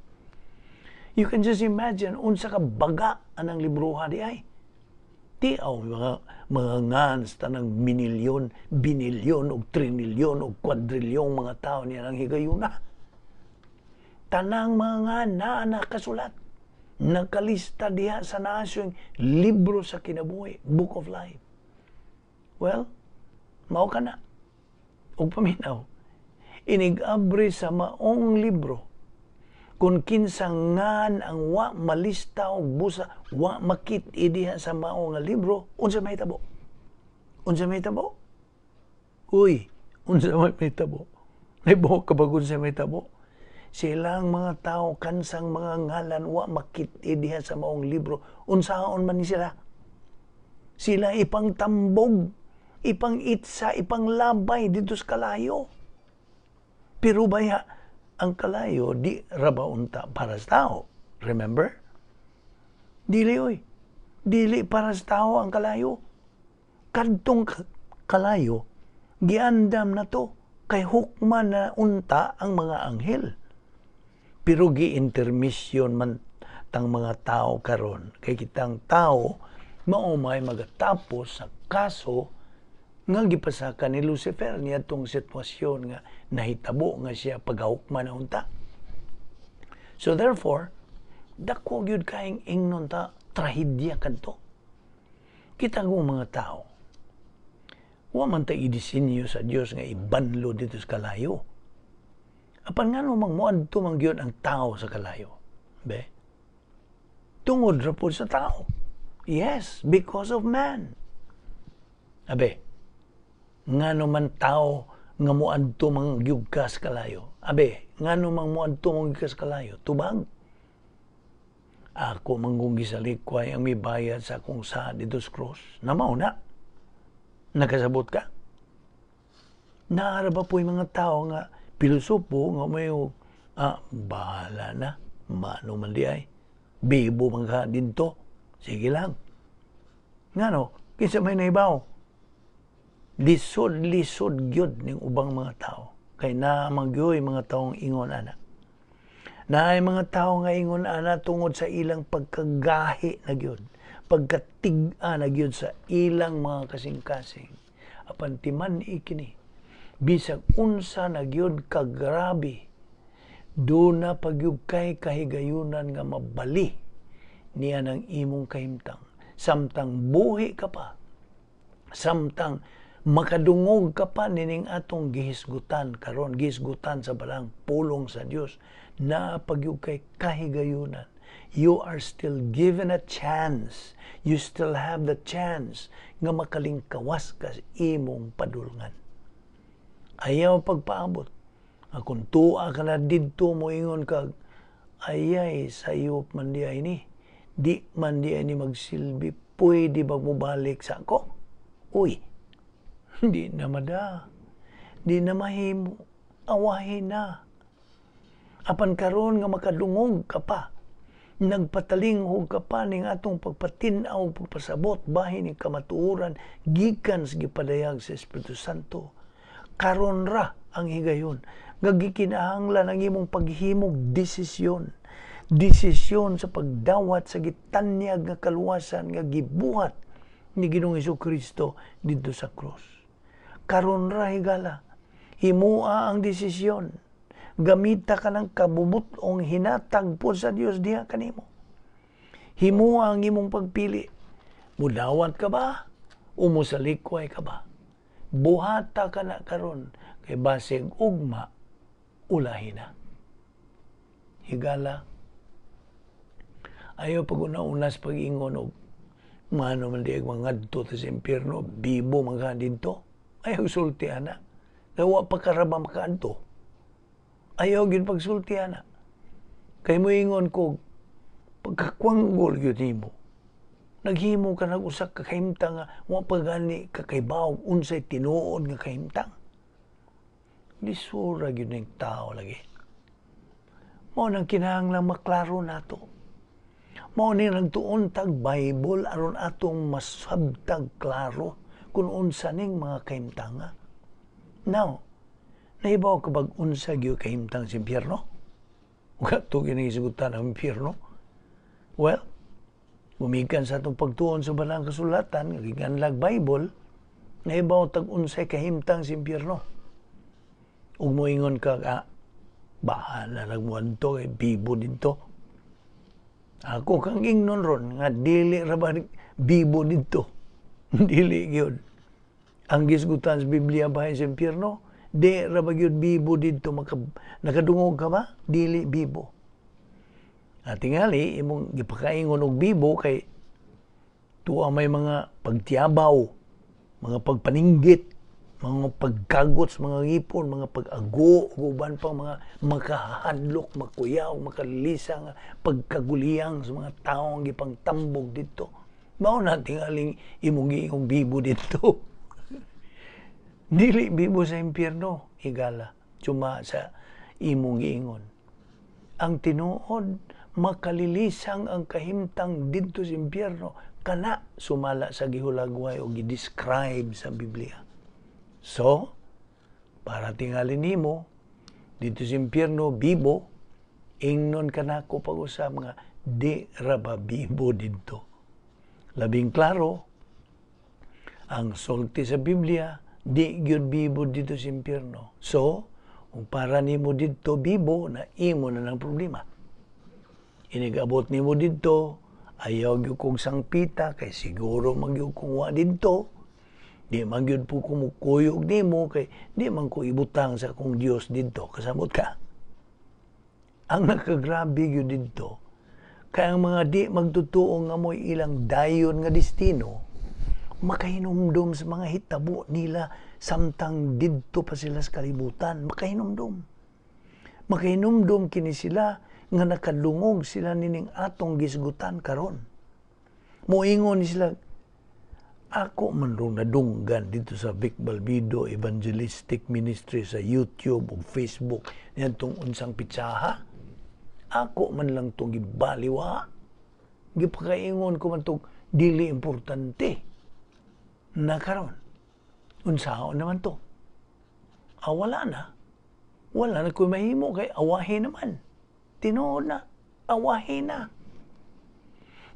You can just imagine unsa ka baga anang libroha di ay. Tiaw mga ngan sa tanang minilyon, binilyon ug trinilyon ug kwadrilyong mga tao niya ang higayuna. Tanang mga ngan naa nakasulat. Nakalista diha sa nasyong libro sa kinabuhi, book of life. Well, mao ka na. Ug paminaw, inig-abri sa maong libro, kung kinsa ngan ang wa malista og busa, wa makit-i diha sa mao nga libro, unsa may tabo? Unsa may tabo? Uy, unsa may tabo? Nahibaw ka ba kung unsa may tabo? Silang mga tao kansang mga ngalan wa makit-i diha sa maong libro, unsaon man ni sila? Sila ipangtambog, ipang-itsa, ipanglabay dito sa kalayo. Pero baya, ang kalayo di raba unta para sa tao. Remember? Dili oy. Dili para sa tao ang kalayo. Kadtong kalayo, giandam na to kay hukman na unta ang mga anghel. Pero gi-intermission man tang mga tao karon kay kitang tao mao may magatapos sa kaso nga gipasaka ni Lucifer niadtong sitwasyon nga nahitabo nga siya paghukman na unta. So therefore, dako gyud kaing ingnon ta trahedya kadto. Kita ko mga tao, wa man ta idisenyo sa Dios nga ibanlo dito sa kalayo. Apan ngano mang moadto man gyud ang tao sa kalayo? Be? Tungod ra pud sa tao. Yes, because of man. Abe, ngano man tao nga moadto mang gyud ka sa kalayo? Abe, ngano mang moadto mang gyud ka sa kalayo? Tubag. Ako manggong gisalikway ang mibayad sa akong sa dito sa cross. Na mao na. Nakasabot ka? Naara ba po'y mga tao nga pilosopo nga may bahala na, mano man di ay, bibo man ka dito, sige lang. Ngano, kinsa may nahibaw? Lisod-lisod gyud ning ubang mga tao. Kay naa man gyoy mga taong ingon ana. Naay mga tao nga ingon ana tungod sa ilang pagkagahi na gyud, pagkatig-a na gyud sa ilang mga kasing-kasing. Apan timan ikini, bisag unsa na gyud kagrabe, duna pagyud kay kahigayunan nga mabali niya ng imong kahimtang. Samtang buhi ka pa, samtang makadungog ka pa nining atong gihisgutan karon, gihisgutan sa balang pulong sa Dios, naa pagyud kay kahigayunan. You are still given a chance. You still have the chance nga makalingkawas ka sa imong padulngan. Ayaw pagpaabot. Nga kung tuwa ka na didto mo ingon ka, ayay, sayop man di ay ni. Di man di ay ni magsilbi. Pwede ba mobalik sa ako? Uy, di na mada. Di na mahimo. Awahin na. Apan karon nga makadungog ka pa, nagpatalinghog ka pa ning atong pagpatin-aw, pagpasabot bahin ning kamatuoran gikan sa gipadayag sa Espiritu Santo. Karon ra ang higayon nga gikinahanglan ang imong paghimog desisyon. Desisyon sa pagdawat sa gitanyag nga kaluwasan nga gibuhat ni Ginoong Hesukristo didto sa krus. Karon ra higala, himua ang desisyon. Gamita ka ng kabubut-ong hinatag po sa Dios diha kanimo. Himua ang imong pagpili. Mudawat ka ba? O musalikway ka ba? Buhata ka na karon kay basig ugma ulahi na. Higala, Ayaw pag una-unas pag-ingon og mano man di mangadto ta sa impyerno, bibo man ka didto. Ayaw sulti ana. Kay wa pa ka ra ba makaadto. Ayaw gyud pagsulti ana. Kay moingon ko, pagkakwanggol gyud nimo. Naghimo ka nag usa ka kahimtang nga wa pa gani ka kahibaw unsay tinuod nga kahimtang. Lisura gyud ning tao lagi. Mao nang kinahanglan maklaro nato. Mao ni nagtuon tag Bible aron atong masabtag klaro kung unsa ning mga kahimtanga. Now, nahibaw ka bag unsa gyud kahimtang sa impyerno? Ug ato gyud isugutan ang impyerno? Well, gumikan sa atong pagtuon sa Balaang Kasulatan, nga giganlag Bible, nahibaw tag unsay kahimtang sa impyerno. Ug moingon ka, ah, bahala lang mo adto kay bibo didto. Ako kang ingnon ron nga dili ra ba bibo didto. Dili gyud. Ang gisgutan sa Biblia bahin sa impyerno, di ra ba gyud bibo didto? Nakadungog ka ba? Dili bibo. At tingali imong gipakaingon og bibo kay tuwa may mga pagtiyabaw, mga pagpaninggit, mga pagkagot sa mga ngipon, mga pag-ago, ug uban pang mga makahadlok, makuyaw, makalisa nga pagkaguliyang sa mga taong gipangtambog didto. Mao na tingaling imong giingong bibo didto. Dili bibo sa impyerno, higala, tsuma sa imong giingon. Ang tinuod, makalilisang ang kahimtang didto sa impyerno kana sumala sa gihulagway o gi-describe sa Biblia. So, para tingali nimo didto sa impyerno bibo, ingnon kanako pag-usab nga di ra ba bibo didto. Labing klaro ang sulti sa Biblia, di gyud bibo didto sa impyerno. So, kung para nimo didto bibo na, imo na ng problema. Inigabot nimo didto, ayaw gyud kong sangpita kay siguro man gyud kong wa didto. Di man gyud po ko mukuyog nimo kay di man ko ibutang sa akong Dios didto. Kasabot ka? Ang nakagrabe gyud didto, kay ang mga di magtotoo nga mo'y ilang dayon nga destino, makahinumdom sa mga hitabo nila samtang didto pa sila sa kalibutan. Makahinumdom. Makahinumdom kini sila nga nakadungog sila nining atong gisgutan karon. Moingon ni sila, ako man rong nadunggan didto sa Vic Balbido Evangelistic Ministry sa YouTube ug Facebook niadtong unsang pitsaha. Ako man lang tong gibaliwa. Gipakaingon ko man tong dili importante. Na karon, unsaon naman to? Ah, wala na. Wala na ko'y mahimo kay awahi naman. Tinuod na, awahi na.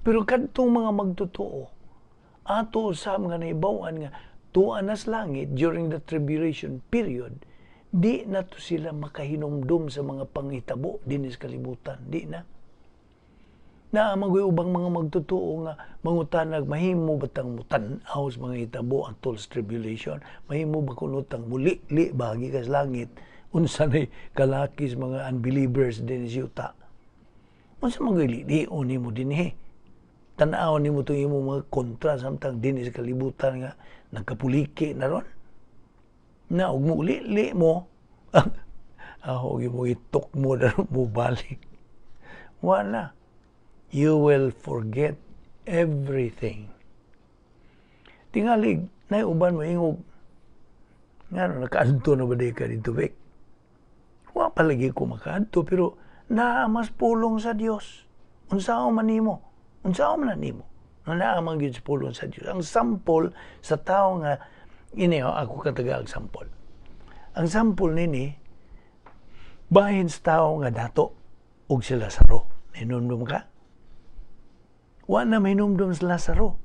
Pero kadtong mga magtotoo, ato sa mga naibawan nga tuwa na sa langit during the tribulation period, di na to sila makahinumdum sa mga panghitabo dinhi sa kalibutan. Di na. Naa man goy ubang mga magtotoo nga mangutanag, mahimo ba tang mutan-aw sa mga hitabo atol sa tribulation? Mahimo ba kuno tang muli-li bagi ka sa langit? Unsa nay kalaki sa mga unbelievers dinhi sa yuta? Unsa man goy lion nimo dinhi? Tan-aw nimo tong imong mga kontra samtang dinhi sa kalibutan nga nagkapuliki na ron. Na ug muli-li mo, aho gyud mo itok mo na mo balik. Wala. You will forget everything. Tingalig, nay uban mo ingog, ngano nakaadto na ba di ka didto, Vic? Wa palagi ko makaadto, pero naa mas pulong sa Dios. Unsaon man nimo? Unsaon man na nimo? Nga naa man gyud sa pulong sa Dios. Ang sampol sa tao nga ini, oh, ako kataga ang sampol. Ang sampol nini bahin sa tao nga dato og si Lazaro. Hinumdum ka? Wa na mahinumdum si Lazaro.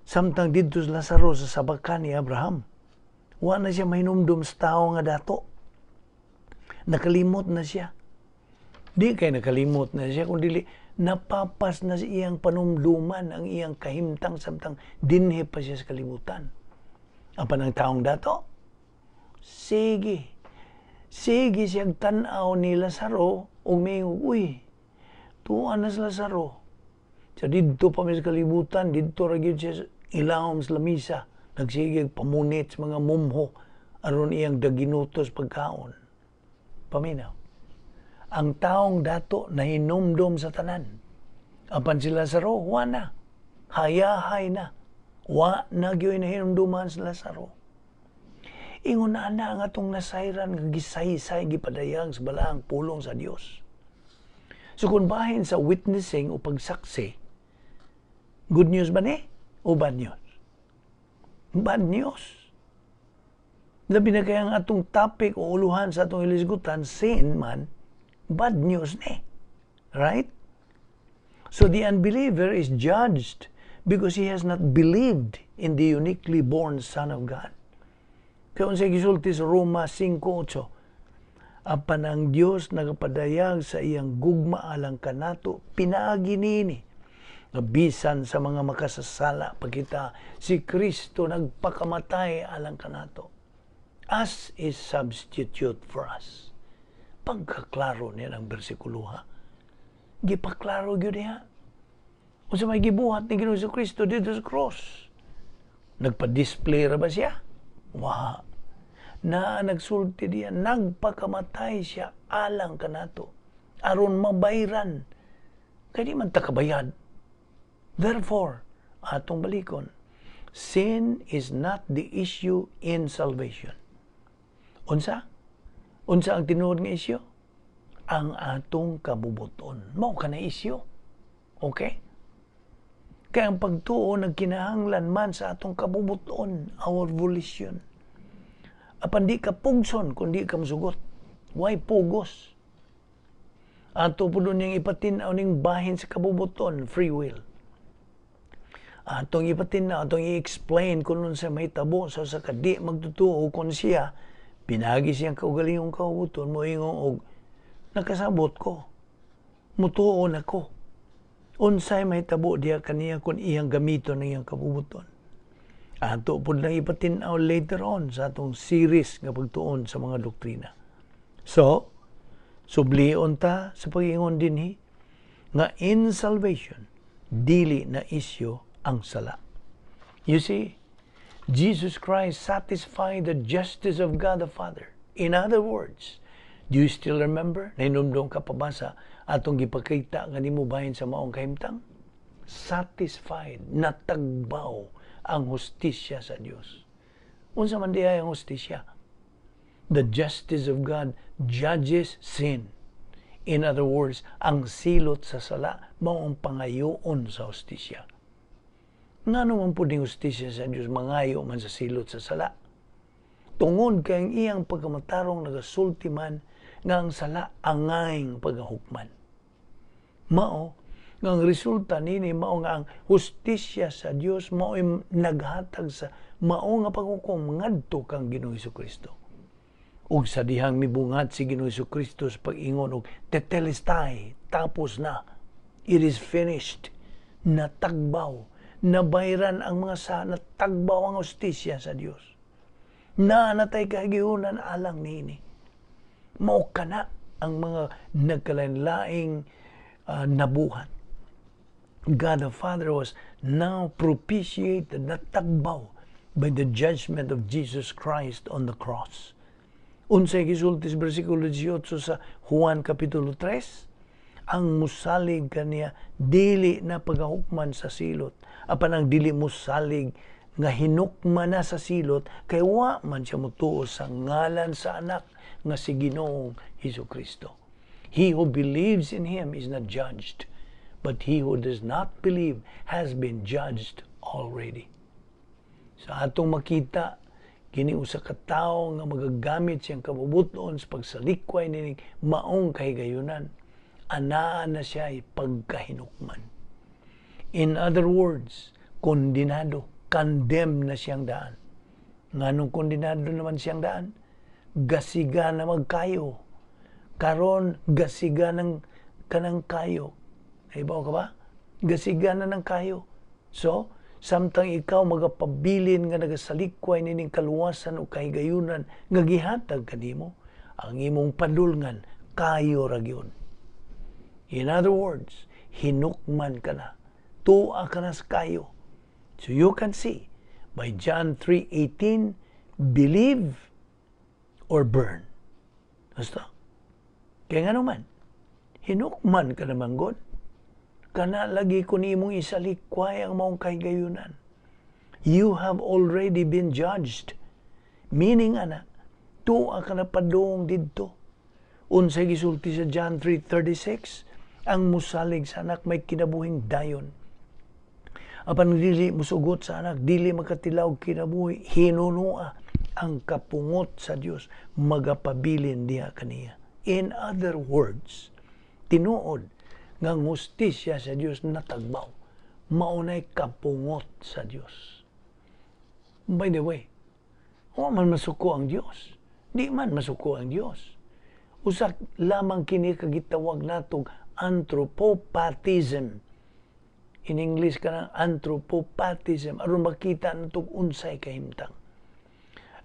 Samtang didto si Lazaro sa sabakan ni Abraham. Wa na siya mahinumdum sa tao nga dato. Nakalimot na siya. Di kay nakalimot na siya, kung dili napapas na sa iyang panumduman ang iyang kahimtang samtang dinhi pa siya sa kalibutan. Apan ang taong dato, sige. Sige siyang tan-aw ni Lazaro ug miingon, "Uy, tuwa na si Lazaro." Sa didto pa mi sa kalibutan, didto ra gyud siya ilawom sa lamisa, nagsigig pamunit sa mga mumho aron iyang daginutos pagkaon. Paminaw. Ang taong dato nahinumdom sa tanan. Apan si Lazaro, wa na. Hayahay na. Wa na gyud nahinumduman si Lazaro. Ingon na ana ang atong nasayran nga gisaysay, gipadayag sa balaang pulong sa Dios. So kung bahin sa witnessing o pagsaksi, good news ba ni? O bad news? Bad news. Labi na kaya ang atong topic o uluhan sa atong ilisgutan, sin man, bad news ni. Right? So the unbeliever is judged because he has not believed in the uniquely born Son of God. Kaya unsay gisulti sa Roma 5:8, apan ang Dios nagapadayag sa iyang gugma alang kanato pinaagi niini nga bisan sa mga makasasala pa kita, si Kristo nagpakamatay alang kanato as a substitute for us. Pagkaklaro niya ng bersikulo, ha. Gipaklaro gyud niya. Unsa may gibuhat ni Ginoong Kristo dito sa cross? Nagpa-display ra ba siya? Wa. Na nagsulti diya, nagpakamatay siya alang kanato aron mabayran. Kay di man ta kabayad. Therefore, atong balikon, sin is not the issue in salvation. Unsa? Unsa ang tinuod nga issue? Ang atong kabubuton. Mao kana issue. Okay? Kaya ang pagtuo nagkinahanglan man sa atong kabubuton, our volition. Apan di ka pugson kung di ka musugot. Why pugos? Ato po doon yung ipatin-aw ning bahin sa kabubuton, free will. Atong ipatin-aw, atong i-explain kung unsa mahitabo sa kadi magtutuo kung siya, pinagi siyang kaugalingong kabubuton, moingon og nakasabot ko. Mutuo na ko. Unsay mahitabo diha kaniya kung iyang gamiton ang iyang kabubuton? Ato pud lang ipatin-aw later on sa atong series nga pagtuon sa mga doktrina. So, sublion ta sa pag-ingon dinhi nga in salvation, dili na isyu ang sala. You see, Jesus Christ satisfied the justice of God the Father. In other words, do you still remember? Nahinumdom ka pa ba sa atong gipakita nga nimo bahin sa maong kahimtang? Satisfied, natagbaw ang hustisya sa Dios. Unsa man diay ang hustisya? The justice of God judges sin. In other words, ang silot sa sala mao ang pangayoon sa hustisya. Ngano man pud ning hustisya sa Dios mangayo man sa silot sa sala? Tungod kay ang iyang pagkamatarong nagasulti man nga ang sala angayng pagahukman. Mao nga ang resulta nini mao nga ang hustisya sa Dios mao naghatag sa mao nga paghukom ngadto kang Ginoong Kristo. Ug sa dihang mibungat si Ginoong Kristo sa pag-ingon og "Tetelestai," tapos na. It is finished. Natagbaw, nabayran ang mga sa, natagbaw ang hustisya sa Dios. Naa na tay kahigayonan alang niini. Mao kana ang mga nagkalain-laing nabuhat. God the Father was now propitiated, natagbaw by the judgment of Jesus Christ on the cross. Unsay gisulti sa bersikulo 18 sa Juan Kapitulo 3? Ang musalig kaniya dili na pagahukman sa silot. Apan ang dili musalig nga hinukman na sa silot kay wa man siya mutuo sa ngalan sa anak nga si Ginoong Hesus Kristo. He who believes in him is not judged, but he who does not believe has been judged already. Sa atong makita, kini usa ka tawo nga magagamit siyang kabubuton sa pagsalikway nining maong kahigayunan, anaa na siya pagkahinukman. In other words, kondinado, condemned na siyang daan. Nganong kondinado naman siyang daan? Gasiga na magkayo. Karon gasiga ng kanang kayo. Naibaw ka ba? Gasiga na ng kayo. So, samtang ikaw magapabilin nga nagasalikway nining kaluwasan o kahigayunan nga gihatag kanimo, ang imong padulngan kayo ra gyud. In other words, hinukman ka na. Tua ka nas kayo. So you can see, by John 3:18, believe or burn. Basta. Kaya nga naman, hinukman ka naman, God. Kana lagi kun imong isalikway ang maong kahigayunan. You have already been judged. Meaning, ana, tuwa ka na padung didto. Unsay gisulti sa John 3:36? Ang musalig sa Anak may kinabuhing dayon. Apan dili musugot sa Anak, dili makatilaw kinabuhi, hinunua ang kapungot sa Dios magapabilin diha kaniya. In other words, tinuod nga ang hustisya sa Dios natagbaw. Maunay kapungot sa Dios. By the way, wa man masuko ang Dios. Di man masuko ang Dios. Usa lamang kini kagitawag natong anthropopathism. In English kanang anthropopathism aron makita natong unsay kahimtang.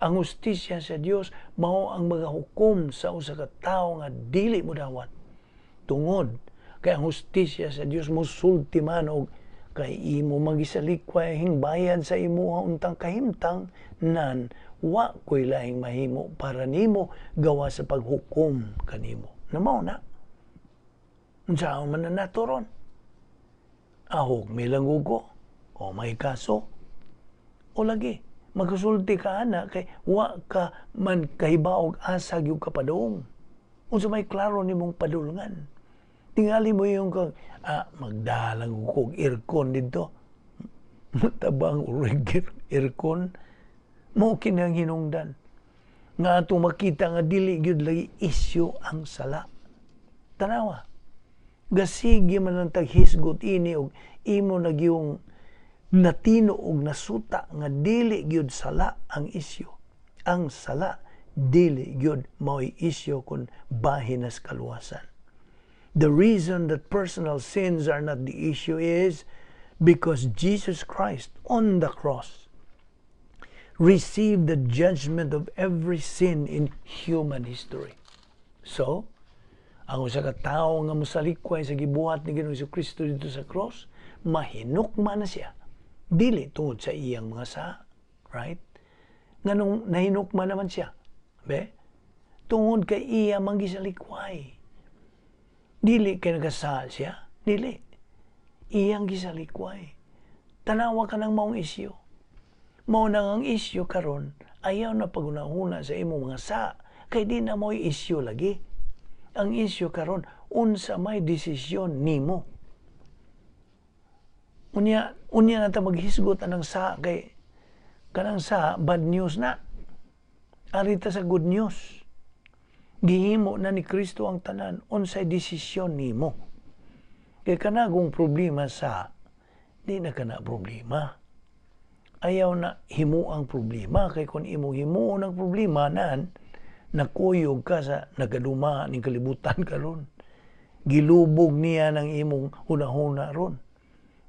Ang hustisya sa Dios mao ang magahukom sa usa ka tawo nga dili modawat. Tungod kay ang hustisya sa Dios mosulti man og kay imo magisalikway hingbayan sa imuha untang kahimtang nan wa ko'y laing mahimo para nimo gawa sa paghukom kanimo. Na mao na. Unsa man na nato ron? Ahog may ko o may kaso o lagi magasulti ka ana kay wa ka man kahibaog asa gyud ka padung. Unsa may klaro nimong padulngan? Tingali mo yung kang magdalang ko og aircon dito. Matabang urig aircon. Mao kini ang hinungdan nga atong makita nga dili gyud lagi isyu ang sala. Tanawa. Gasige man ang taghisgot ini og imo na gyung natino og nasuta nga dili gyud sala ang isyu. Ang sala dili gyud mao'y isyu kung bahin nas kaluwasan. The reason that personal sins are not the issue is because Jesus Christ on the cross received the judgment of every sin in human history. So, ang usa ka tawo nga mosalikway sa gibuhat ni Ginoong Kristo dito sa cross, mahinukma na siya. Dili tungod sa iyang mga sa, right? Nganong nahinukma naman siya? Be? Tungod kay iya man gisalikway. Dili kay nagasal siya. Dili. Iyang gisalikway. Tanawa ka ng maong isyu. Mao nang ang isyu karon ayaw na pagunahuna sa imong mga sa kay di na mo'y isyu lagi. Ang isyu karon, unsa may desisyon nimo. Unya unya na ta maghisgot anang sa kay kanang sa bad news na. Arita sa good news. Gihimo na ni Kristo ang tanan, unsay desisyon nimo. Kay kanagong problema sa di na kana problema. Ayaw na himo ang problema kay kung imong himuon ang problema nan nakuyog ka sa nagaduma ning kalibutan karon. Gilubog niya ng imong hunahuna ron.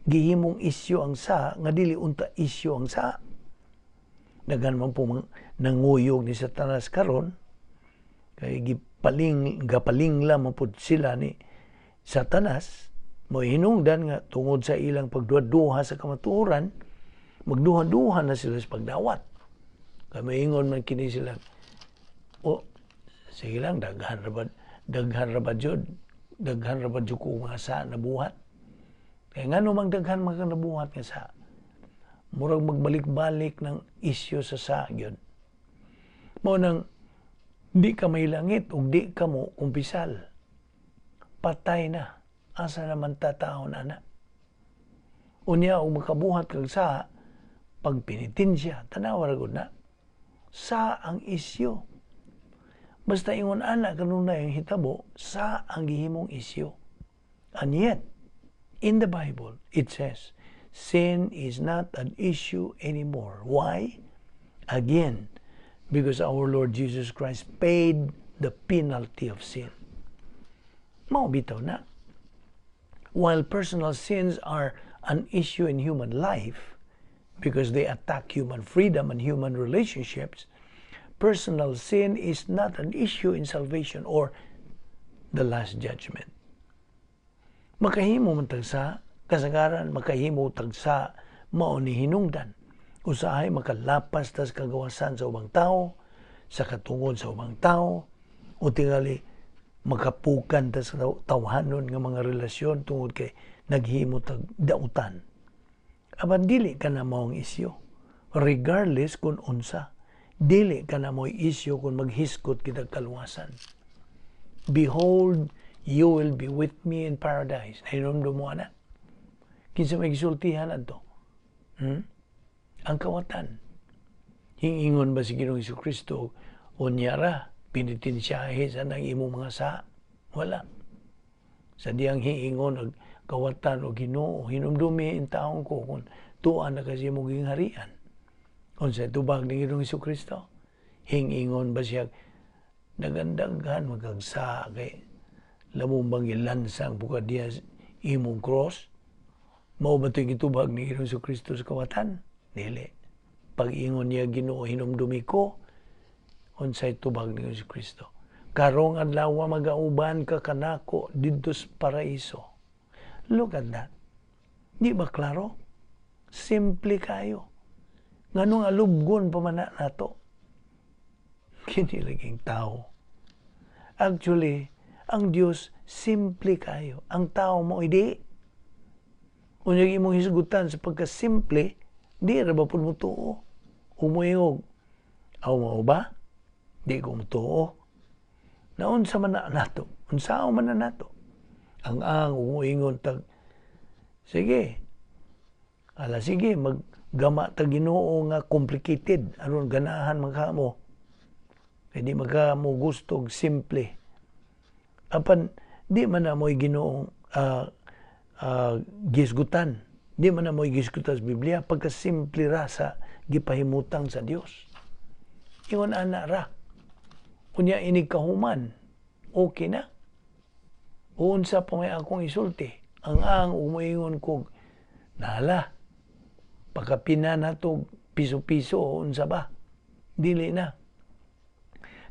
Gihimong isyu ang sa nga dili unta isyu ang sa. Daghan man po nanguyog ni Satanas karon kay gipaling gapalingla man pud sila ni Satanas mo hinungdan nga tungod sa ilang pagduha-duha sa kamatuoran, magduha-duha na sila sa pagdawat. Kay maingon man kini sila, "O sige lang, daghan ra ba jud ko mga sa nabuhat?" Kay ngano mang daghan mga nabuhat nga sa? Murag magbalik-balik ng isyu sa gyud. Mao nang di ka may langit ug di ka mo kumpisal. Patay na. Asa naman tataon ana? Unya og makabuhat kag sa pagpenitensya, tanawa ra gud na. Sa ang isyu. Basta ingon ana kanunay ang hitabo, sa ang gihimong isyu. And yet, in the Bible, it says, sin is not an issue anymore. Why? Again, because our Lord Jesus Christ paid the penalty of sin. Mao bitaw na. While personal sins are an issue in human life, because they attack human freedom and human relationships, personal sin is not an issue in salvation or the Last Judgment. Makahimo man tag sa Kasagaran makahimo tagsa mao ni hinungdan. Usahay makalapas tas kagawasan sa ubang tao, sa katungod sa ubang tao, o tingali makapukan tas tawhanon nga mga relasyon tungod kay naghimo tag dautan. Apan dili ka na maong isyu. Regardless kung unsa, dili ka na mo'y isyu kung maghisgot kita kaluwasan. "Behold, you will be with me in paradise." Nahinumdum mo ana? Kinsa may gisultihan adto? Ang kawatan. Hingingon ba si Ginoong Kristo, "Unya ra, penitensyahe sa nang imong mga sa"? Wala. Sa diyang hiingon og kawatan o Ginoo, hinumdumi in taong ko kung tuan na kasi imong gingharian. Unsa tubag ni Ginoong Kristo? Hingingon ba siya, "Nagandaghan magagsa kay lamong bang gilansang buka diya imong cross"? Mao ba ito'y gitubag ni Ginoong Kristo sa kawatan? Dili. Pag-ingon niya, "Ginoo, hinumdumi ko," unsay tubag ni Ginoong Kristo? "Karong adlaw magauban ka kanako didto sa paraiso." Look at that. Di ba klaro? Simple kayo. Nganong alubgon pa man na nato? Kini laging tao. Actually, ang Dios simple kayo. Ang tao mo hindi. Unya imong hisgutan sa pagkasimple, di ra ba pud mo tuo? Umuingog, "Aw, mao ba? Di ko mutuo." Naunsa man na nato? Unsaon man na nato? Ang umuingon tag, "Sige. Ala sige, maggama ta Ginoo nga complicated aron ganahan man mo. Kay di magka mo gusto og simple." Apan di man na mo'y Ginoong gisgutan. Di man na mo'y gisgutan sa Biblia pagka simple ra sa gipahimutang sa Dios. Ingon ana ra. Unya inig kahuman, okay na. Unsa pa may akong isulti? Ang umuingon ko, "Nala, pagkapina na to piso-piso o unsa ba?" Dili na.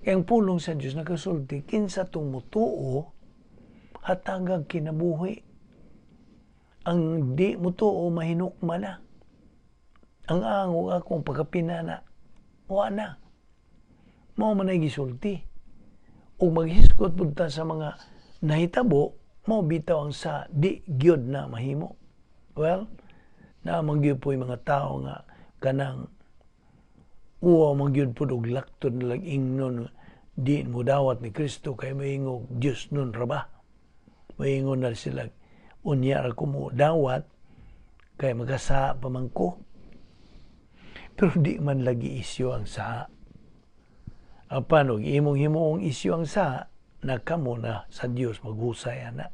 Kaya ang pulong sa Diyos nakasulti, kinsa tong mutuo, hatagag kinabuhi. Ang di mutuo, mahinukma na. Ang angog akong pagkapina na, wa na. Mao man ay gisulti. Ug maghisgot pud ta sa mga nahitabo, mao bitaw ang sa di gyud na mahimo. Well, naa man gyud po'y mga tao nga kanang uwaw man gyud pud og laktod na lang ingnon di mo dawat ni Kristo kay moingog Dios nun ra ba. Moingon na sila, "Unya ra ko mo dawat kay magasa pa man ko." Pero di man lagi isyu ang saa. Apan og imong himuong isyu ang saa, na kamo na sa Dios maghusay ana.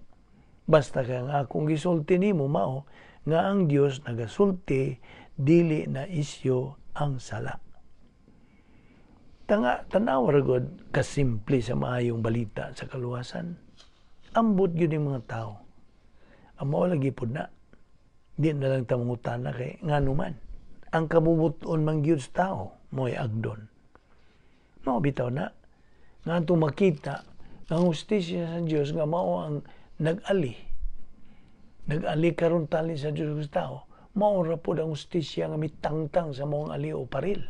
Basta kay ang akong gisulti nimo mao nga ang Dios nagasulti dili na isyu ang sala. Tanga tanawa ra gud kasimple sa maayong balita sa kaluwasan. Ambot gyud yung mga tao. Ang mao lagi pud na. Di na lang ta mangutana kay ngano man. Ang kabubuton man gyud sa tao mo'y agdon. Mao bitaw na. Nga atong makita ang hustisya sa Dios nga mao ang nag-ali. Nag-ali karon tali sa Dios sa tao. Mao ra pod ang hustisya nga mitangtang sa maong ali o paril.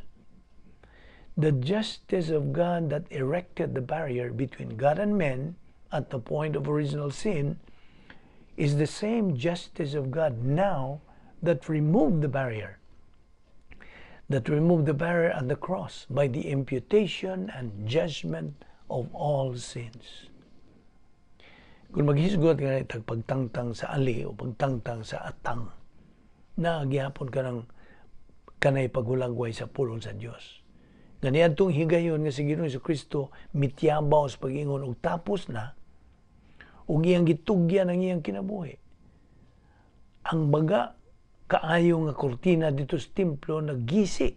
The justice of God that erected the barrier between God and men at the point of original sin is the same justice of God now that removed the barrier. That removed the barrier at the cross by the imputation and judgment of all sins. Kung maghisgot ka na pagtangtang sa ali o pagtangtang sa atang, na gihapon ka ng kanay paghulagway sa pulong sa Dios. Nga niadtong higayon nga si Ginoong Kristo mitiyabaw sa pag-ingon og tapos na ug iyang gitugyan ang iyang kinabuhi. Ang baga kaayo nga kurtina dito sa templo nagisi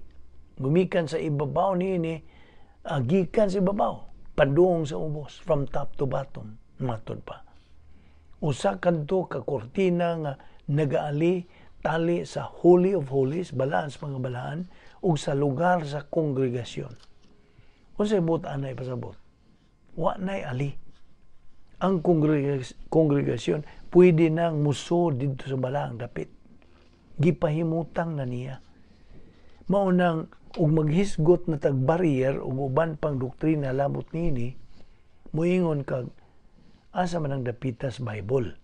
gumikan sa ibabaw niini, gikan sa ibabaw padung sa ubos, from top to bottom. Matod pa, usa kadto ka kurtina nga nagaali tali sa Holy of Holies, balaan sa mga balaan, ug sa lugar sa kongregasyon. Unsay buot anay pasabot? Wa nay ali. Ang kongregasyon Pwede nang musod didto sa balaang dapit. Gipahimutang na niya. Mao nang ug maghisgot na tag barrier ug uban pang doktrina lamot niini, muingon kag, "Asa man ang dapita sa Bible?"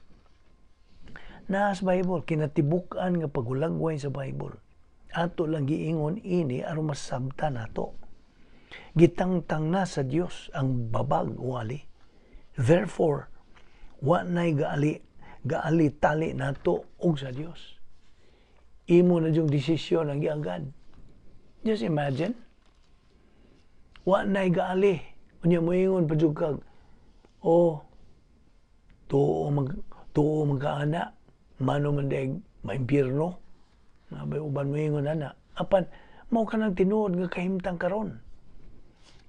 Naa sa Bible, kinatibuk-an nga pagulagway sa Bible. Ato lang giingon ini aron masabta nato. Gitangtang na sa Dios ang babag o ali. Therefore, wa nay gaali gaali tali nato og sa Dios. Imo na yung desisyon ang giagad. Just imagine. Wa nay gaali. Unya moingon pa jud kag, "Oh, tuo magkaana, mano man diay maimpyerno." Nabay uban moingon ana. Apan mao kanang tinuod nga kahimtang karon.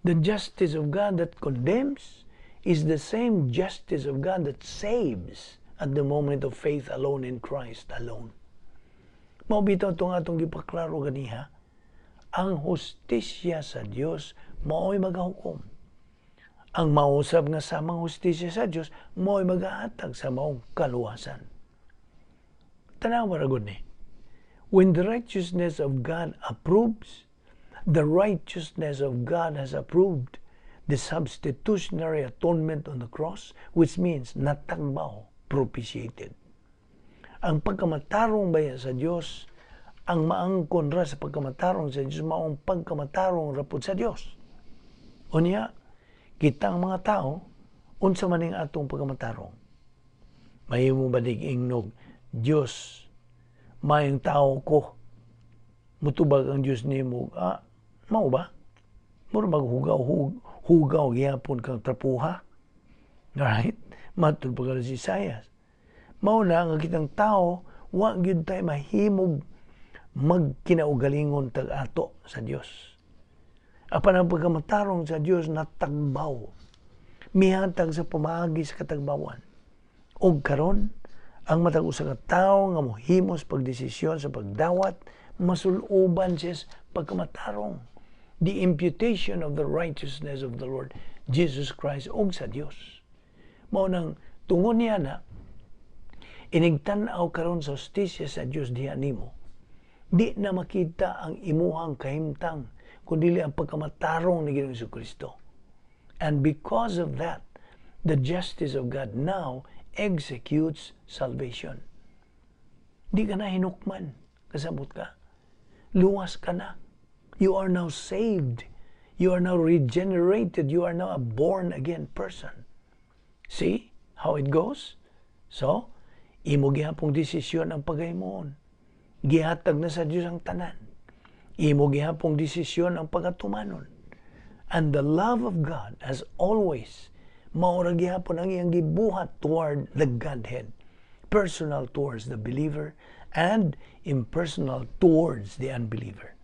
The justice of God that condemns is the same justice of God that saves at the moment of faith alone in Christ alone. Mao bitaw itong atong gipaklaro ganiha, ang hustisya sa Dios mao'y magahukom. Ang mausab nga samang hustisya sa Dios mao'y magahatag sa maong kaluwasan. Tanawa ra gud ni. When the righteousness of God approves, the righteousness of God has approved the substitutionary atonement on the cross, which means natagbaw, propitiated. Ang pagkamatarong baya sa Dios, ang maangkon ra sa pagkamatarong sa Dios, maong pagkamatarong ra pud sa Dios. Unya, kitang mga tao, unsa man ning atong pagkamatarong? Mahimo ba dig ingnog, "Dios, maayong tao ko"? Mutubag ang Dios nimo, "Ah, mao ba? Mura maghugaw, hugaw gihapon kang trapuha." Right? Matud pa si Isaias. Mao na nga kitang tao, wa gyud tay mahimog magkinaugalingon tag ato sa Dios. Apan ang pagkamatarong sa Dios natagbaw. Mihatag sa pamaagi sa katagbawan. Og karon, ang matag usa ka tawo nga mohimos pagdesisyon sa pagdawat, masuluban siya sa pagkamatarong. The imputation of the righteousness of the Lord Jesus Christ og sa Dios. Mao nang tungod niya na inigtan-aw karon sa hustisya sa Dios diha nimo, di na makita ang imuhang kahimtang kundi ang pagkamatarong ni Ginoong Kristo. And because of that, the justice of God now executes salvation. Di ka na hinukman. Kasabot ka. Luwas ka na. You are now saved. You are now regenerated. You are now a born again person. See how it goes? So, imo gihapong desisyon ang pagahimon. Gihatag na sa Dios ang tanan. Imo gihapong desisyon ang pagatumanon. And the love of God, as always, mao ra gihapon ang iyang gibuhat toward the Godhead. Personal towards the believer and impersonal towards the unbeliever.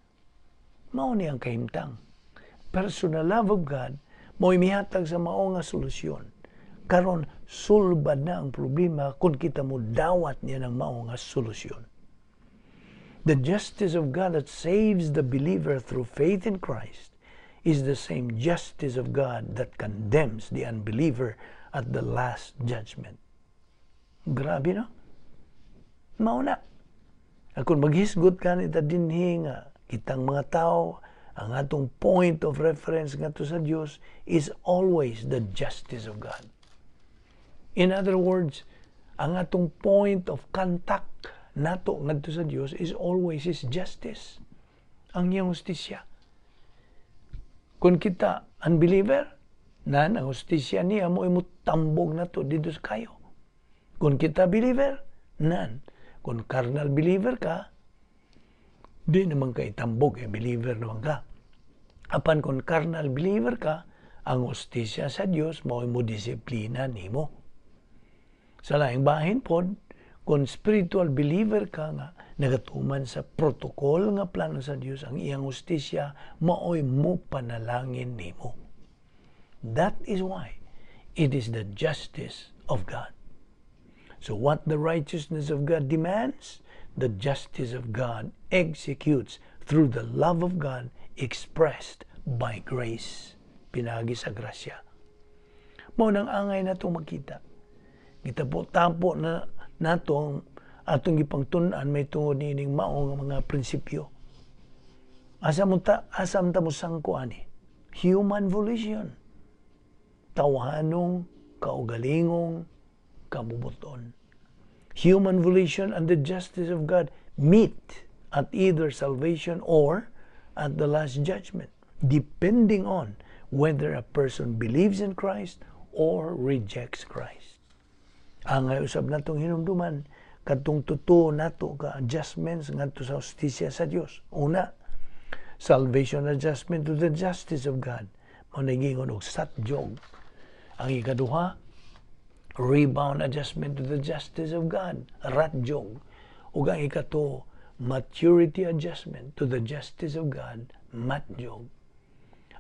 Mao ni ang kahimtang. Personal love of God mao mihatag sa mao nga solusyon. Karon sulbad na ang problema kung kita mo dawat niya ng mao nga solusyon. The justice of God that saves the believer through faith in Christ is the same justice of God that condemns the unbeliever at the last judgment. Grabe, no? Mao na. Kung maghisgot ka nita dinhi nga kitang mga tao, ang atong point of reference ngadto sa Dios is always the justice of God. In other words, ang atong point of contact nato ngadto sa Dios is always His justice. Ang iyang hustisya. Kung kita unbeliever, nan ang hustisya niya mo tambog nato didto sa kayo. Kung kita believer, nan. Kung carnal believer ka, di naman ka itambog, eh, believer naman ka. Apan kung carnal believer ka, ang hustisya sa Dios mao mo disiplina nimo. Sa laing bahin pod, kung spiritual believer ka nga nagatuman sa protocol nga plano sa Dios, ang iyang hustisya maoy mo panalangin nimo. That is why it is the justice of God. So what the righteousness of God demands, the justice of God executes through the love of God expressed by grace. Pinagi sa grasya. Mao nang angay na itong makita. Gitapo-tapo na nato ang atong gipangtun-an may tungod niining mao nga mga prinsipyo. Asa man ta mosangko ani? Human volition. Tawhanong kaugalingong kabubuton. Human volition and the justice of God meet at either salvation or at the last judgment, depending on whether a person believes in Christ or rejects Christ. Angay usab natong hinumduman kadtong tuo nato ka adjustments ngadto sa hustisya sa Dios. Una, salvation adjustment to the justice of God. Mao na giingon og satjog. Ang ikaduha, rebound adjustment to the justice of God, ratjog. Ug ang ikatulo, maturity adjustment to the justice of God, matjog.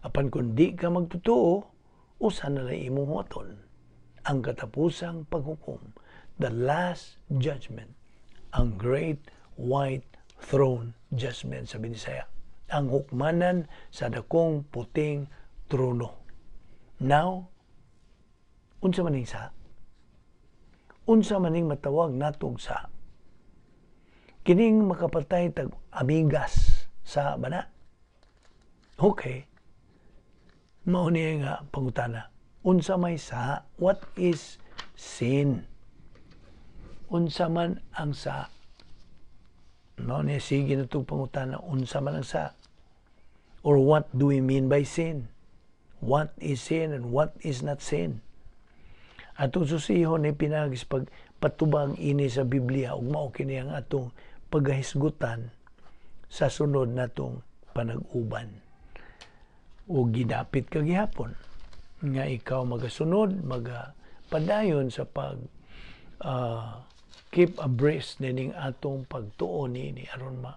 Apan kung di ka magtotoo, usa na lang imong huwaton? Ang katapusang paghukom, the last judgment, ang Great White Throne Judgment sa Binisaya. Ang hukmanan sa dakong puting trono. Now, unsa man ning sa? Unsa man ning matawag natog sa? Kining makapatay tag amigas sa bana? Okay. Mao ni nga pangutana. Unsa may sa? What is sin? Unsa man ang sa? Mao ni sige na itong pangutana. Unsa man ang sa? Or what do we mean by sin? What is sin and what is not sin? Atong susihon ni pinaagi sa pagpatubang ini sa Biblia ug mao kini ang atong paghahisgutan sa sunod natong panag-uban. O gidapit ka gihapon nga ikaw magasunod, magapadayon sa pag keep abreast nining atong pagtuo niini aron ma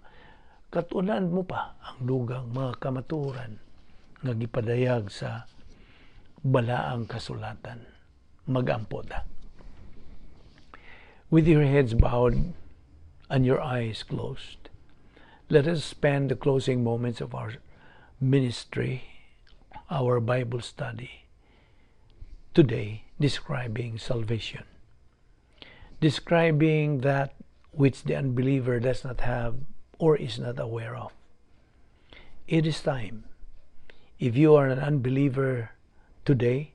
katunan mo pa ang dugang mga kamatuoran nga gipadayag sa balaang kasulatan. Magampo ta. With your heads bowed and your eyes closed, let us spend the closing moments of our ministry, our Bible study, today describing salvation. Describing that which the unbeliever does not have or is not aware of. It is time, if you are an unbeliever today,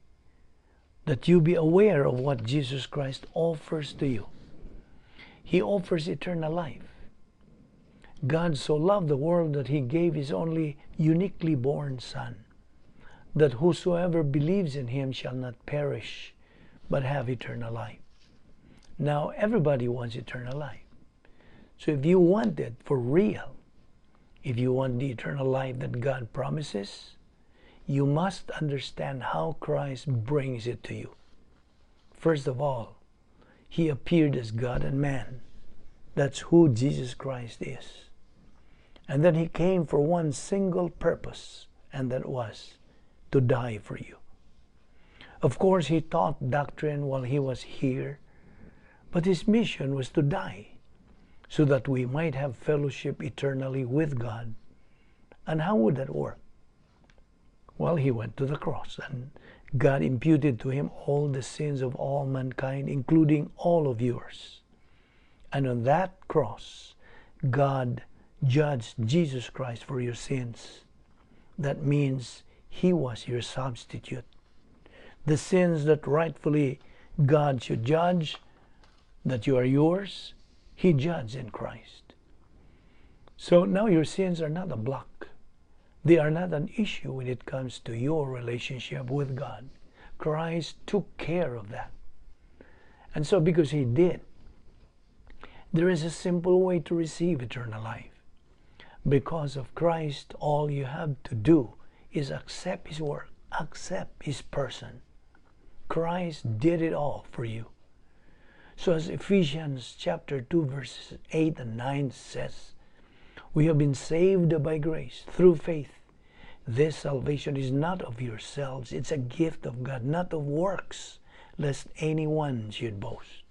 that you be aware of what Jesus Christ offers to you. He offers eternal life. God so loved the world that he gave his only uniquely born Son, that whosoever believes in him shall not perish, but have eternal life. Now, everybody wants eternal life. So if you want it for real, if you want the eternal life that God promises, you must understand how Christ brings it to you. First of all, he appeared as God and man. That's who Jesus Christ is. And then he came for one single purpose, and that was to die for you. Of course, he taught doctrine while he was here, but his mission was to die so that we might have fellowship eternally with God. And how would that work? Well, he went to the cross, and God imputed to him all the sins of all mankind, including all of yours. And on that cross, God judged Jesus Christ for your sins. That means he was your substitute. The sins that rightfully God should judge, that you are yours, he judged in Christ. So now your sins are not a block. They are not an issue when it comes to your relationship with God. Christ took care of that. And so because he did, there is a simple way to receive eternal life. Because of Christ, all you have to do is accept his work, accept his person. Christ did it all for you. So as Ephesians chapter 2 verses 8 and 9 says, we have been saved by grace through faith. This salvation is not of yourselves, it's a gift of God, not of works, lest anyone should boast.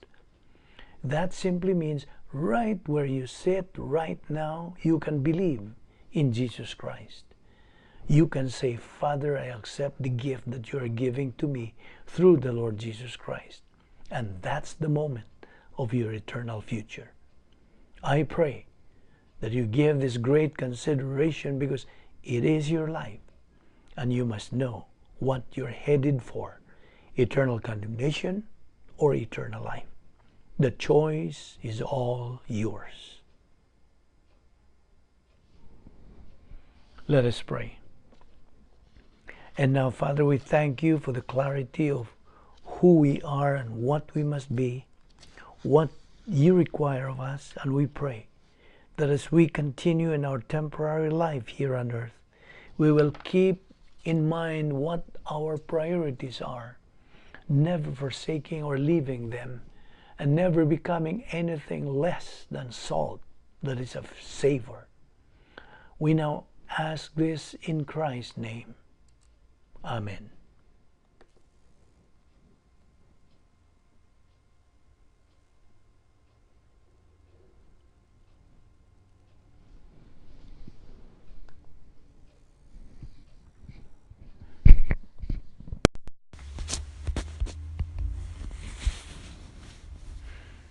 That simply means right where you sit right now, you can believe in Jesus Christ. You can say, "Father, I accept the gift that you are giving to me through the Lord Jesus Christ." And that's the moment of your eternal future. I pray that you give this great consideration because it is your life, and you must know what you're headed for: eternal condemnation or eternal life. The choice is all yours. Let us pray. And now, Father, we thank you for the clarity of who we are and what we must be, what you require of us, and we pray that as we continue in our temporary life here on earth, we will keep in mind what our priorities are, never forsaking or leaving them, and never becoming anything less than salt that is of savor. We now ask this in Christ's name. Amen.